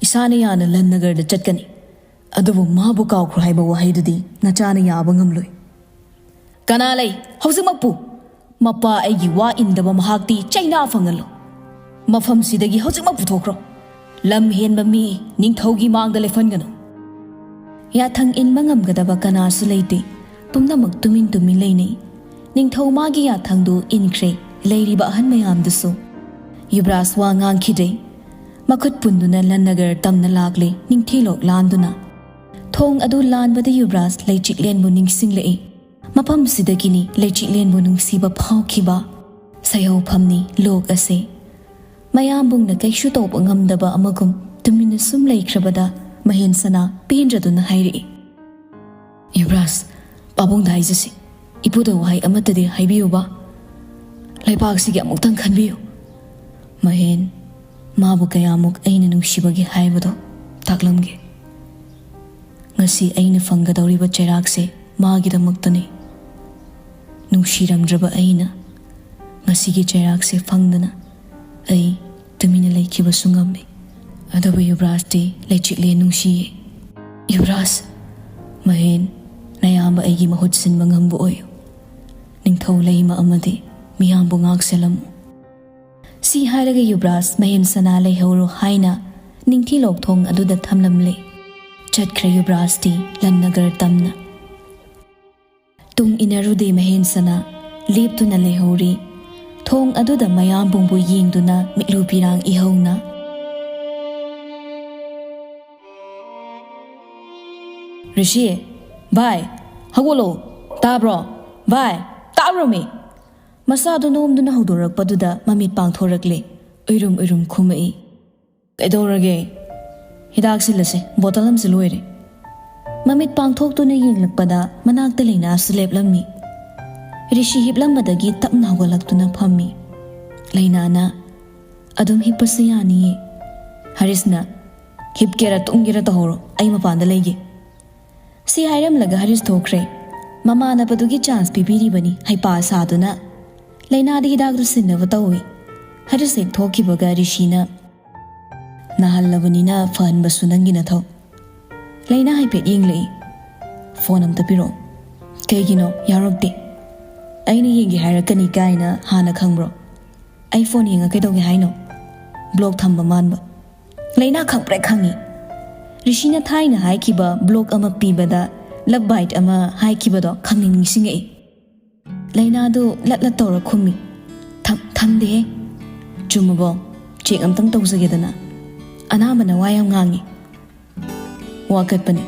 ꯏꯁꯥꯅ ꯌꯥꯅ ꯂꯟ ꯅꯒꯔꯗ ꯆꯠꯀꯅꯤ꯫ ꯑꯗꯨꯕꯨ ꯃꯥꯕꯨ ꯀꯥꯎꯈ꯭ꯔꯣ ꯍꯥꯏꯕ ꯋꯥꯍꯩꯗꯨꯗꯤ ꯅꯆꯥꯅ ꯌꯥꯕ ꯉꯝꯂꯣꯏ꯫" "ꯀꯅꯥ ꯂꯩ ꯍꯧꯖꯤꯛꯃꯛꯄꯨ? ꯃꯄꯥ ꯑꯩꯒꯤ ꯋꯥ ꯏꯟꯗꯕ ꯃꯍꯥꯛꯇꯤ ꯆꯩꯅꯥ ꯐꯪꯍꯜꯂꯨ꯫ ꯃꯐꯝꯁꯤꯗꯒꯤ ꯍꯧꯖꯤꯛꯃꯛ ꯄꯨꯊꯣꯛꯈ꯭ꯔꯣ꯫ ꯂꯝ ꯍꯦꯟꯕ ꯃꯤ ꯅꯤꯡꯊꯧꯒꯤ ꯃꯥꯡꯗ ꯂꯦꯞꯍꯟꯒꯅꯨ꯫" ꯌꯥꯊꯪ ꯏꯟꯕ ꯉꯝꯒꯗꯕ ꯀꯅꯥꯁꯨ ꯂꯩꯇꯦ꯫ ꯄꯨꯝꯅꯃꯛ ꯇꯨꯃꯤꯟ ꯇꯨꯃꯤꯟ ꯂꯩꯅꯩ꯫ ꯅꯤꯡꯊꯧ ꯃꯥꯒꯤ ꯌꯥꯊꯪꯗꯨ ꯏꯟꯈ꯭ꯔꯦ꯫ ꯂꯩꯔꯤꯕ ꯑꯍꯟ ꯃꯌꯥꯝꯗꯨꯁꯨ꯫ ꯌꯨꯕꯔꯥꯖ ꯋꯥ ꯉꯥꯡꯈꯤꯗ꯭ꯔꯦ꯫ ꯃꯈꯨꯠ ꯄꯨꯟꯗꯨꯅ ꯂꯟꯅꯒꯔ ꯇꯝꯅ ꯂꯥꯛꯂꯦ, ꯅꯤꯡꯊꯤꯂꯣꯛ ꯂꯥꯟꯗꯨꯅ꯫ ꯊꯣꯡ ꯑꯗꯨ ꯂꯥꯟꯕꯗ ꯌꯨꯕꯔꯥꯖ ꯂꯩꯆꯤꯛꯂꯦꯟꯕꯨ ꯅꯤꯡꯁꯤꯡꯂꯛꯏ꯫ ꯃꯐꯝꯁꯤꯗꯒꯤꯅꯤ ꯂꯩꯆꯤꯛꯂꯦꯟꯕꯨ ꯅꯨꯡꯁꯤꯕ ꯐꯥꯎꯈꯤꯕ꯫ ꯁꯩꯍꯧꯐꯝꯅꯤ ꯂꯣꯛ ꯑꯁꯦ꯫ ꯃꯌꯥꯝꯕꯨꯡꯅ ꯀꯩꯁꯨ ꯇꯧꯕ ꯉꯝꯗꯕ ꯑꯃꯒꯨꯝ ꯇꯨꯃꯤꯟꯅ ꯁꯨꯝ ꯂꯩꯈ꯭ꯔꯕꯗ ꯃꯍꯦꯟ ꯁꯅꯥ ꯄꯦꯟꯗ꯭ꯔꯗꯨꯅ ꯍꯥꯏꯔꯛꯏ, "ꯌꯨꯕꯔꯥꯖ, ꯄꯥꯕꯨꯡꯗ ꯍꯥꯏꯖꯁꯤ꯫ ꯏꯄꯨꯗ ꯋꯥꯍꯩ ꯑꯃꯠꯇꯗꯤ ꯍꯥꯏꯕꯤꯌꯨꯕ꯫ ꯂꯩꯄꯥꯛꯁꯤꯒꯤ ꯑꯃꯨꯛꯇꯪ ꯈꯟꯕꯤꯌꯨ꯫ ꯃꯍꯦꯟ, ꯃꯥꯕꯨ ꯀꯌꯥꯃꯨꯛ ꯑꯩꯅ ꯅꯨꯡꯁꯤꯕꯒꯦ ꯍꯥꯏꯕꯗꯣ ꯇꯥꯛꯂꯝꯒꯦ꯫ ꯉꯁꯤ ꯑꯩꯅ ꯐꯪꯒꯗꯧꯔꯤꯕ ꯆꯩꯔꯥꯛꯁꯦ ꯃꯥꯒꯤꯗꯃꯛꯇꯅꯤ꯫ ꯅꯨꯡꯁꯤꯔꯝꯗ꯭ꯔꯕ ꯑꯩꯅ ꯉꯁꯤꯒꯤ ꯆꯩꯔꯥꯛꯁꯦ ꯐꯪꯗꯅ ꯑꯩ ꯇꯨꯃꯤꯟꯅ ꯂꯩꯈꯤꯕꯁꯨ ꯉꯝꯃꯤ꯫ ꯑꯗꯨꯕꯨ ꯌꯨꯕꯔꯥꯖꯇꯤ ꯂꯩꯆꯤꯛꯂꯦ ꯅꯨꯡꯁꯤꯌꯦ꯫ "ꯌꯨꯕꯔꯥꯖ, ꯃꯍꯦꯟ, ꯅꯌꯥꯝꯕ ꯑꯩꯒꯤ ꯃꯍꯨꯠ ꯁꯤꯟꯕ ꯉꯝꯕ ꯑꯣꯏꯌꯨ꯫ ꯅꯤꯡꯊꯧ ꯂꯩꯃ ꯑꯃꯗꯤ ꯃꯤꯌꯥꯝꯕꯨ ꯉꯥꯛꯁꯦꯜꯂꯝꯃꯨ꯫" ꯁꯤ ꯍꯥꯏꯔꯒ ꯌꯨꯕꯔꯥꯖ ꯃꯍꯦꯟ ꯁꯅꯥ ꯂꯩꯍꯧꯔꯣ ꯍꯥꯏꯅ ꯅꯤꯡꯊꯤꯂꯣꯛ ꯊꯣꯡ ꯑꯗꯨꯗ ꯊꯝꯂꯝꯂꯦ꯫ ꯆꯠꯈ꯭ꯔꯦ ꯌꯨꯕꯔꯥꯖꯇꯤ ꯂꯟꯅꯒꯔ ꯇꯝꯅ꯫ ꯇꯨꯡ ꯏꯟꯅꯔꯨꯗꯦ ꯃꯍꯦꯟ ꯁꯅꯥ, ꯂꯦꯞꯇꯨꯅ ꯂꯩꯍꯧꯔꯤ꯫ ꯊꯣꯡ ꯑꯗꯨꯗ ꯃꯌꯥꯝꯕꯨꯡꯕꯨ ꯌꯦꯡꯗꯨꯅ ꯃꯤꯠꯂꯨ ꯄꯤꯔꯥꯡ ꯏꯍꯧꯅ꯫ "ꯔꯤꯁꯤ, ꯚꯥꯏ, ꯍꯧꯒꯠꯂꯣ꯫ ꯇꯥꯕ꯭ꯔꯣ? ꯚꯥꯏ, ꯇꯥꯕ꯭ꯔꯣ ꯃꯤ?" ꯃꯁꯥꯗꯨ ꯅꯣꯝꯗꯨꯅ ꯍꯧꯗꯣꯔꯛꯄꯗꯨꯗ ꯃꯃꯤꯠ ꯄꯥꯡꯊꯣꯔꯛꯂꯦ꯫ ꯎꯏꯔꯨꯝ ꯎꯏꯔꯨꯝ ꯈꯨꯝꯃꯛꯏ꯫ "ꯀꯩꯗꯧꯔꯒꯦ? ꯍꯤꯗꯥꯛ ꯁꯤꯜꯂꯁꯦ, ꯕꯣꯇꯜ ꯑꯃꯁꯨ ꯂꯣꯏꯔꯦ꯫" ꯃꯃꯤꯠ ꯄꯥꯡꯊꯣꯛꯇꯨꯅ ꯌꯦꯡꯂꯛꯄꯗ ꯃꯅꯥꯛꯇ ꯂꯩꯅꯥꯁꯨ ꯂꯦꯞꯂꯝꯃꯤ꯫ ꯔꯤꯁꯤ ꯍꯤꯞꯂꯝꯕꯗꯒꯤ ꯇꯞꯅ ꯍꯧꯒꯠꯂꯛꯇꯨꯅ ꯐꯝꯃꯤ꯫ ꯂꯩꯅꯥꯅ, "ꯑꯗꯨꯝ ꯍꯤꯞꯄꯁꯨ ꯌꯥꯅꯤꯌꯦ꯫" ꯍꯔꯤꯁꯅ, "ꯍꯤꯞꯀꯦꯔꯥ ꯇꯨꯝꯒꯦꯔꯥ ꯇꯧꯍꯧꯔꯣ, ꯑꯩ ꯃꯄꯥꯟꯗ ꯂꯩꯒꯦ꯫" ꯁꯤ ꯍꯥꯏꯔꯝꯂꯒ ꯍꯔꯤꯁ ꯊꯣꯛꯈ꯭ꯔꯦ꯫ ꯃꯃꯥꯟꯅꯕꯗꯨꯒꯤ ꯆꯥꯟꯁ ꯄꯤꯕꯤꯔꯤꯕꯅꯤ ꯍꯩꯄꯥ ꯁꯥꯗꯨꯅ꯫ ꯂꯩꯅꯥꯗ ꯍꯤꯗꯥꯛꯇꯨ ꯁꯤꯟꯅꯕ ꯇꯧꯏ꯫ ꯍꯔꯤꯁ ꯍꯦꯛ ꯊꯣꯛꯈꯤꯕꯒ ꯔꯤꯁꯤꯅ, "ꯅꯥꯍꯜꯂꯕꯅꯤꯅ ꯐꯍꯟꯕꯁꯨ ꯅꯪꯒꯤ ꯅꯊꯧ꯫" ꯂꯩꯅꯥ ꯍꯥꯏꯐꯦꯠ ꯌꯦꯡꯂꯛꯏ꯫ "ꯐꯣꯟ ꯑꯝꯇ ꯄꯤꯔꯛꯑꯣ꯫" "ꯀꯩꯒꯤꯅꯣ? ꯌꯥꯎꯔꯛꯇꯦ꯫" "ꯑꯩꯅ ꯌꯦꯡꯒꯦ ꯍꯥꯏꯔꯛꯀꯅꯤ ꯀꯥꯏꯅ ꯍꯥꯟꯅ ꯈꯪꯕ꯭ꯔꯣ? ꯑꯩ ꯐꯣꯟ ꯌꯦꯡꯉ ꯀꯩꯗꯧꯒꯦ ꯍꯥꯏꯅꯣ?" ꯕ꯭ꯂꯣꯛ ꯊꯝꯕ ꯃꯥꯟꯕ꯫ ꯂꯩꯅꯥ ꯈꯪꯄ꯭ꯔꯦꯛ ꯈꯪꯉꯤ꯫ ꯔꯤꯁꯤꯅ ꯊꯥꯏꯅ ꯍꯥꯏꯈꯤꯕ ꯕ꯭ꯂꯣꯛ ꯑꯃ ꯄꯤꯕꯗ ꯂꯞ ꯕꯥꯏꯠ ꯑꯃ ꯍꯥꯏꯈꯤꯕꯗꯣ ꯈꯪꯅꯤꯡ ꯅꯤꯡꯁꯤꯡꯉꯛꯏ꯫ ꯂꯩꯅꯥꯗꯨ ꯂꯠ ꯂꯠ ꯇꯧꯔ ꯈꯨꯝꯃꯤ꯫ "ꯊꯝ-, ꯊꯝꯗꯦꯍꯦ꯫" "ꯆꯨꯝꯃꯕꯣ? ꯆꯦꯛ ꯑꯝꯇꯪ ꯇꯧꯖꯒꯦꯗꯅ꯫" ꯑꯅꯥꯕꯅ ꯋꯥ ꯌꯥꯝ ꯉꯥꯡꯉꯤ꯫ "ꯋꯥꯀꯠꯄꯅꯤ꯫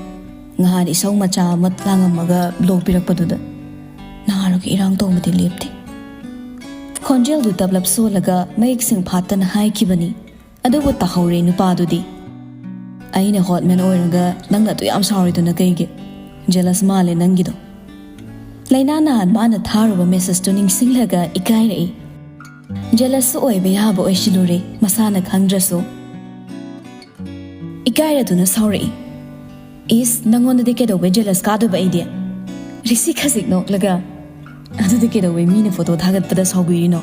ꯉꯍꯥꯟ ꯏꯁꯧ ꯃꯆꯥ ꯑꯃ ꯂꯥꯡꯉꯝꯃꯒ ꯕ꯭ꯂꯣꯛ ꯄꯤꯔꯛꯄꯗꯨꯗ ꯅꯍꯥꯔꯣꯜꯒꯤ ꯏꯔꯥꯡ ꯇꯧꯕꯗꯤ ꯂꯦꯞꯇꯦ꯫" ꯈꯣꯟꯖꯦꯜꯗꯨ ꯇꯞꯂꯞ ꯁꯣꯜꯂꯒ ꯃꯌꯦꯛ ꯁꯦꯡ ꯐꯥꯠꯇꯅ ꯍꯥꯏꯈꯤꯕꯅꯤ꯫ ꯑꯗꯨꯕꯨ ꯇꯥꯍꯧꯔꯦ ꯅꯨꯄꯥꯗꯨꯗꯤ꯫ "ꯑꯩꯅ ꯍꯣꯠꯃꯦꯟ ꯑꯣꯏꯔꯒ ꯅꯪꯅ ꯑꯗꯨ ꯌꯥꯝ ꯁꯥꯎꯔꯤꯗꯨꯅ ꯀꯩꯒꯤ? ꯖꯦꯂꯁ ꯃꯥꯜꯂꯦ ꯅꯪꯒꯤꯗꯣ꯫" ꯂꯩꯅꯥ ꯅꯍꯥꯟ ꯃꯥꯅ ꯊꯥꯔꯨꯕ ꯃꯦꯁꯦꯖꯇꯨ ꯅꯤꯡꯁꯤꯡꯂꯒ ꯏꯀꯥꯏꯔꯛꯏ꯫ ꯖꯦꯂꯁꯁꯨ ꯑꯣꯏꯕ ꯌꯥꯕ ꯑꯣꯏꯁꯤꯜꯂꯨꯔꯦ, ꯃꯁꯥꯅ ꯈꯪꯗ꯭ꯔꯁꯨ꯫ ꯏꯀꯥꯏꯔꯗꯨꯅ ꯁꯥꯎꯔꯛꯏ꯫ "ꯏꯁ, ꯅꯪꯉꯣꯟꯗꯗꯤ ꯀꯩꯗꯧꯕꯩ ꯖꯦꯂꯁ ꯀꯥꯗꯣꯏꯕ ꯑꯩꯗꯤ? ꯔꯤꯁꯤ ꯈꯖꯤꯛ ꯅꯣꯛꯂꯒ, "ꯑꯗꯨꯗꯤ ꯀꯩꯗꯧꯋꯦ ꯃꯤꯅ ꯐꯣꯇꯣ ꯊꯥꯒꯠꯄꯗ ꯁꯥꯎꯕꯤꯔꯤꯅꯣ?"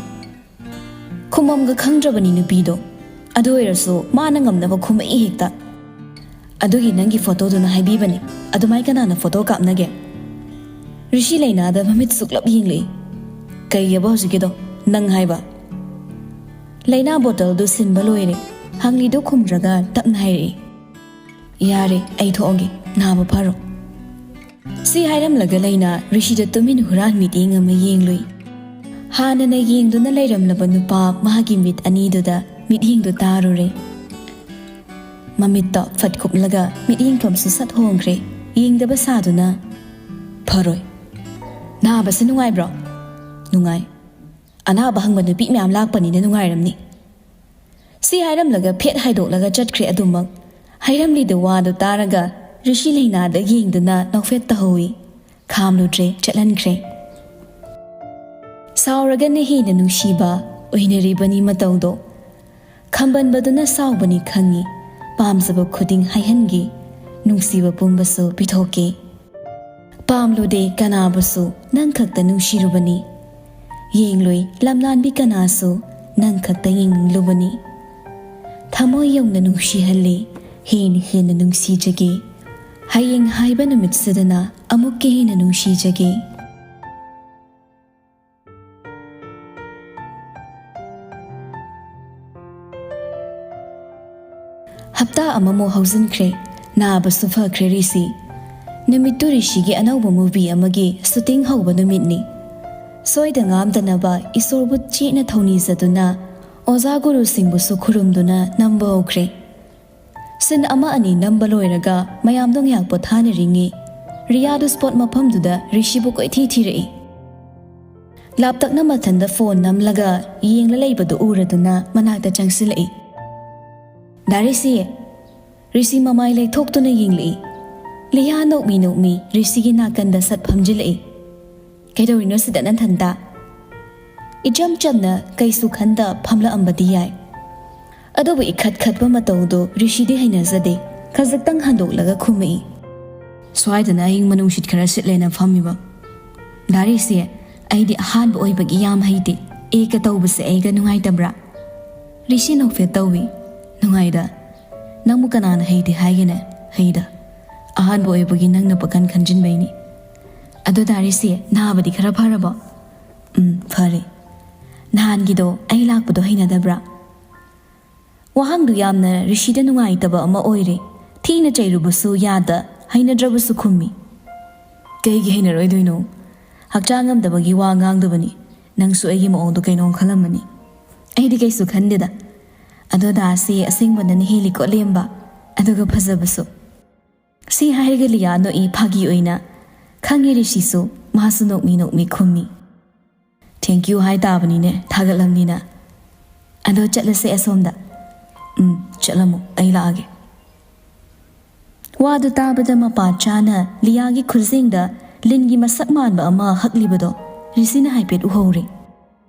ꯈꯨꯝꯐꯝꯒ ꯈꯪꯗ꯭ꯔꯕꯅꯤ ꯅꯨꯄꯤꯗꯣ꯫ ꯑꯗꯨ ꯑꯣꯏꯔꯁꯨ ꯃꯥꯅ ꯉꯝꯅꯕ ꯈꯨꯝꯃꯛꯏ ꯍꯦꯛꯇ꯫ "ꯑꯗꯨꯒꯤ ꯅꯪꯒꯤ ꯐꯣꯇꯣꯗꯨꯅ ꯍꯥꯏꯕꯤꯕꯅꯤ꯫ ꯑꯗꯨꯃꯥꯏ ꯀꯅꯥꯅ ꯐꯣꯇꯣ ꯀꯥꯞꯅꯒꯦ?" ꯔꯤꯁꯤ ꯂꯩꯅꯥꯗ ꯃꯃꯤꯠ ꯁꯨꯛꯂꯞ ꯌꯦꯡꯂꯛꯏ꯫ "ꯀꯩꯑꯕ ꯍꯧꯖꯤꯛꯀꯤꯗꯣ? ꯅꯪ ꯍꯥꯏꯕ?" ꯂꯩꯅꯥ ꯕꯣꯇꯜꯗꯨ ꯁꯤꯟꯕ ꯂꯣꯏꯔꯦ꯫ ꯍꯪꯂꯤꯗꯨ ꯈꯨꯝꯗ꯭ꯔꯒ ꯇꯞꯅ ꯍꯥꯏꯔꯛꯏ, "ꯌꯥꯔꯦ, ꯑꯩ ꯊꯣꯛꯑꯒꯦ꯫ ꯅꯥꯕ ꯐꯔꯣ꯫" ꯁꯤ ꯍꯥꯏꯔꯝꯂꯒ ꯂꯩꯅꯥ ꯔꯤꯁꯤꯗ ꯇꯨꯃꯤꯟ ꯍꯨꯔꯥꯟ ꯃꯤꯠꯌꯦꯡ ꯑꯃ ꯌꯦꯡꯂꯨꯏ꯫ ꯍꯥꯟꯅꯅ ꯌꯦꯡꯗꯨꯅ ꯂꯩꯔꯝꯂꯕ ꯅꯨꯄꯥ ꯃꯍꯥꯛꯀꯤ ꯃꯤꯠ ꯑꯅꯤꯗꯨꯗ ꯃꯤꯠꯌꯦꯡꯗꯨ ꯇꯥꯔꯨꯔꯦ꯫ ꯃꯃꯤꯠꯇꯣ ꯐꯠ ꯀꯨꯞꯂꯒ ꯃꯤꯠꯌꯦꯡꯐꯝꯁꯨ ꯁꯠ ꯍꯣꯡꯈ꯭ꯔꯦ꯫ ꯌꯦꯡꯗꯕ ꯁꯥꯗꯨꯅ, "ꯐꯔꯣꯏ꯫ ꯅꯥꯕꯁꯦ ꯅꯨꯡꯉꯥꯏꯕ꯭ꯔꯣ?" "ꯅꯨꯡꯉꯥꯏ꯫ ꯑꯅꯥꯕ ꯍꯪꯕ ꯅꯨꯄꯤ ꯃꯌꯥꯝ ꯂꯥꯛꯄꯅꯤꯅ ꯅꯨꯡꯉꯥꯏꯔꯝꯅꯤ꯫" ꯁꯤ ꯍꯥꯏꯔꯝꯂꯒ ꯐꯦꯠ ꯍꯥꯏꯗꯣꯛꯂꯒ ꯆꯠꯈ꯭ꯔꯦ꯫ ꯑꯗꯨꯃꯛ ꯍꯥꯏꯔꯝꯂꯤꯗꯨ ꯋꯥꯗꯨ ꯇꯥꯔꯒ ꯔꯤꯁꯤ ꯂꯩꯅꯥꯗ ꯌꯦꯡꯗꯨꯅ ꯅꯣꯛꯐꯦꯠ ꯇꯧꯍꯧꯏ꯫ ꯈꯥꯝꯂꯨꯗ꯭ꯔꯦ, ꯆꯠꯍꯟꯈ꯭ꯔꯦ꯫ ꯁꯥꯎꯔꯒꯅ ꯍꯦꯟꯅ ꯅꯨꯡꯁꯤꯕ ꯑꯣꯏꯅꯔꯤꯕꯅꯤ ꯃꯇꯧꯗꯣ꯫ ꯈꯝꯕꯟꯕꯗꯨꯅ ꯁꯥꯎꯕꯅꯤ ꯈꯪꯉꯤ꯫ ꯄꯥꯝꯖꯕ ꯈꯨꯗꯤꯡ ꯍꯥꯏꯍꯟꯒꯦ꯫ ꯅꯨꯡꯁꯤꯕ ꯄꯨꯝꯕꯁꯨ ꯄꯤꯊꯣꯛꯀꯦ꯫ ꯄꯥꯝꯂꯨꯗꯦ ꯀꯅꯥꯕꯨꯁꯨ, ꯅꯪ ꯈꯛꯇ ꯅꯨꯡꯁꯤꯔꯨꯕꯅꯤ꯫ ꯌꯦꯡꯂꯨꯏ ꯂꯝꯂꯥꯟꯕꯤ ꯀꯅꯥꯁꯨ, ꯅꯪ ꯈꯛꯇ ꯌꯦꯡꯅꯤꯡꯂꯨꯕꯅꯤ꯫ ꯊꯃꯣꯏ ꯌꯧꯅ ꯅꯨꯡꯁꯤꯍꯜꯂꯤ, ꯍꯦꯟꯅ ꯍꯦꯟꯅ ꯅꯨꯡꯁꯤꯖꯒꯦ꯫ ꯍꯌꯦꯡ ꯍꯥꯏꯕ ꯅꯨꯃꯤꯠꯁꯤꯗꯅ ꯑꯃꯨꯛꯀ ꯍꯦꯟꯅ ꯅꯨꯡꯁꯤꯖꯒꯦ꯫ ꯍꯞꯇꯥ ꯑꯃꯃꯨꯛ ꯍꯧꯖꯤꯟꯈ꯭ꯔꯦ꯫ ꯅꯥꯕꯁꯨ ꯐꯈ꯭ꯔꯦ ꯔꯤꯁꯤ꯫ ꯅꯨꯃꯤꯠꯇꯨ ꯔꯤꯁꯤꯒꯤ ꯑꯅꯧꯕ ꯃꯨꯚꯤ ꯑꯃꯒꯤ ꯁꯨꯇꯤꯡ ꯍꯧꯕ ꯅꯨꯃꯤꯠꯅꯤ꯫ ꯁꯣꯏꯗ ꯉꯥꯝꯗꯅꯕ ꯏꯁꯣꯔꯕꯨ ꯆꯦꯠꯅ ꯊꯧꯅꯤꯖꯗꯨꯅ, ꯑꯣꯖꯥ ꯒꯨꯔꯨꯁꯤꯡꯕꯨꯁꯨ ꯈꯨꯔꯨꯝꯗꯨꯅ ꯅꯝꯕ ꯍꯧꯈ꯭ꯔꯦ꯫ ꯁꯤꯟ ꯑꯃ ꯑꯅꯤ ꯅꯝꯕ ꯂꯣꯏꯔꯒ ꯃꯌꯥꯝꯗꯣ ꯉꯥꯏꯍꯥꯛ ꯄꯣꯊꯥꯅꯔꯤꯉꯩ, ꯔꯤꯌꯥꯗꯨ ꯁ꯭ꯄꯣꯠ ꯃꯐꯝꯗꯨꯗ ꯔꯤꯁꯤꯕꯨ ꯀꯣꯏꯊꯤ ꯊꯤꯔꯛꯏ꯫ ꯂꯥꯞꯇꯛꯅ ꯃꯊꯟꯗ ꯐꯣꯟ ꯅꯝꯂꯒ ꯌꯦꯡꯂ ꯂꯩꯕꯗꯨ ꯎꯔꯗꯨꯅ ꯃꯅꯥꯛꯇ ꯆꯪꯁꯤꯜꯂꯛꯏ꯫ "ꯗꯥ ꯔꯤꯁꯤ!" ꯔꯤꯁꯤ ꯃꯃꯥꯏ ꯂꯩꯊꯣꯛꯇꯨꯅ ꯌꯦꯡꯂꯛꯏ꯫ ꯂꯤꯌꯥ ꯅꯣꯛꯃꯤ ꯅꯣꯛꯃꯤ ꯔꯤꯁꯤꯒꯤ ꯅꯥꯀꯟꯗ ꯁꯠ ꯐꯝꯖꯤꯜꯂꯛꯏ꯫ "ꯀꯩꯗꯧꯔꯤꯅꯣ ꯁꯤꯗ ꯅꯊꯟꯇ?" ꯏꯆꯝ ꯆꯝꯅ ꯀꯩꯁꯨ ꯈꯟꯗ ꯐꯝꯂꯛꯑꯝꯕꯗꯤ ꯌꯥꯏ꯫ ꯑꯗꯨꯕꯨ ꯏꯈꯠ ꯈꯠꯄ ꯃꯇꯧꯗꯨ ꯔꯤꯁꯤꯗꯤ ꯍꯩꯅꯖꯗꯦ꯫ ꯈꯖꯤꯛꯇꯪ ꯍꯟꯗꯣꯛꯂꯒ ꯈꯨꯝꯃꯛꯏ꯫ ꯁ꯭ꯋꯥꯏꯗꯅ ꯑꯏꯪꯕ ꯅꯨꯡꯁꯤꯠ ꯈꯔ ꯁꯤꯠꯂꯦꯅ ꯐꯝꯃꯤꯕ꯫ ꯗꯥ ꯔꯤꯁꯤ, ꯑꯩꯗꯤ ꯑꯍꯥꯟꯕ ꯑꯣꯏꯕꯒꯤ ꯌꯥꯝ ꯍꯩꯇꯦ꯫ ꯑꯦꯒ ꯇꯧꯕꯁꯦ ꯑꯩꯒ ꯅꯨꯡꯉꯥꯏꯇꯕ꯭ꯔꯥ? ꯔꯤꯁꯤ ꯅꯣꯛꯐꯦꯠ ꯇꯧꯏ꯫ ꯅꯨꯡꯉꯥꯏꯗ꯫ ꯅꯪꯕꯨ ꯀꯅꯥꯅ ꯍꯩꯇꯦ ꯍꯥꯏꯒꯦꯅꯦ? ꯍꯩꯗ꯫ ꯑꯍꯥꯟꯕ ꯑꯣꯏꯕꯒꯤ ꯅꯪꯅ ꯄꯥꯈꯟ ꯈꯟꯖꯤꯟꯕꯩꯅꯤ꯫ ꯑꯗꯣ ꯗꯥ ꯔꯤꯁꯤ, ꯅꯥꯕꯗꯤ ꯈꯔ ꯐꯔꯕꯣ? ꯎꯝ, ꯐꯔꯦ꯫ ꯅꯍꯥꯟꯒꯤꯗꯣ ꯑꯩ ꯂꯥꯛꯄꯗꯣ ꯍꯩꯅꯗꯕ꯭ꯔꯥ? ꯋꯥꯍꯪꯗꯨ ꯌꯥꯝꯅ ꯔꯤꯁꯤꯗ ꯅꯨꯡꯉꯥꯏꯇꯕ ꯑꯃ ꯑꯣꯏꯔꯦ꯫ ꯊꯤꯅ ꯆꯩꯔꯨꯕꯁꯨ ꯌꯥꯗ, ꯍꯩꯅꯗ꯭ꯔꯕꯁꯨ ꯈꯨꯝꯃꯤ꯫ ꯀꯩꯒꯤ ꯍꯩꯅꯔꯣꯏꯗꯣꯏꯅꯣ? ꯍꯛꯆꯥꯡ ꯉꯝꯗꯕꯒꯤ ꯋꯥ ꯉꯥꯡꯗꯕꯅꯤ꯫ ꯅꯪꯁꯨ ꯑꯩꯒꯤ ꯃꯑꯣꯡꯗꯣ ꯀꯩꯅꯣꯝ ꯈꯜꯂꯝꯃꯅꯤ꯫ ꯑꯩꯗꯤ ꯀꯩꯁꯨ ꯈꯟꯗꯦꯗ꯫ ꯑꯗꯣ ꯗꯥꯁꯤ ꯑꯁꯦꯡꯕꯅꯅ ꯍꯦꯜꯂꯤꯀꯣ ꯂꯦꯝꯕ, ꯑꯗꯨꯒ ꯐꯖꯕꯁꯨ꯫ ꯁꯤ ꯍꯥꯏꯔꯒ ꯂꯤꯌꯥ ꯅꯣꯛꯏ ꯐꯥꯒꯤ ꯑꯣꯏꯅ꯫ ꯈꯪꯉꯦ ꯔꯤꯁꯤꯁꯨ, ꯃꯥꯁꯨ ꯅꯣꯛꯃꯤ ꯅꯣꯛꯃꯤ ꯈꯨꯝꯃꯤ꯫ Thank you ꯍꯥꯏ ꯇꯥꯕꯅꯤꯅꯦ, ꯊꯥꯒꯠꯂꯝꯅꯤꯅ꯫ ꯑꯗꯣ ꯆꯠꯂꯁꯦ ꯑꯁꯣꯝꯗ꯫ ꯎꯝ, ꯆꯠꯂꯝꯃꯣ, ꯑꯩ ꯂꯥꯛꯑꯒꯦ꯫ ꯋꯥꯗꯨ ꯇꯥꯕꯗ ꯃꯄꯥ ꯆꯥꯅ ꯂꯤꯌꯥꯒꯤ ꯈꯨꯖꯦꯡꯗ ꯂꯤꯟꯒꯤ ꯃꯁꯛ ꯃꯥꯟꯕ ꯑꯃ ꯍꯛꯂꯤꯕꯗꯣ ꯔꯤꯁꯤꯅ ꯍꯥꯏꯐꯦꯠ ꯎꯍꯧꯔꯦ꯫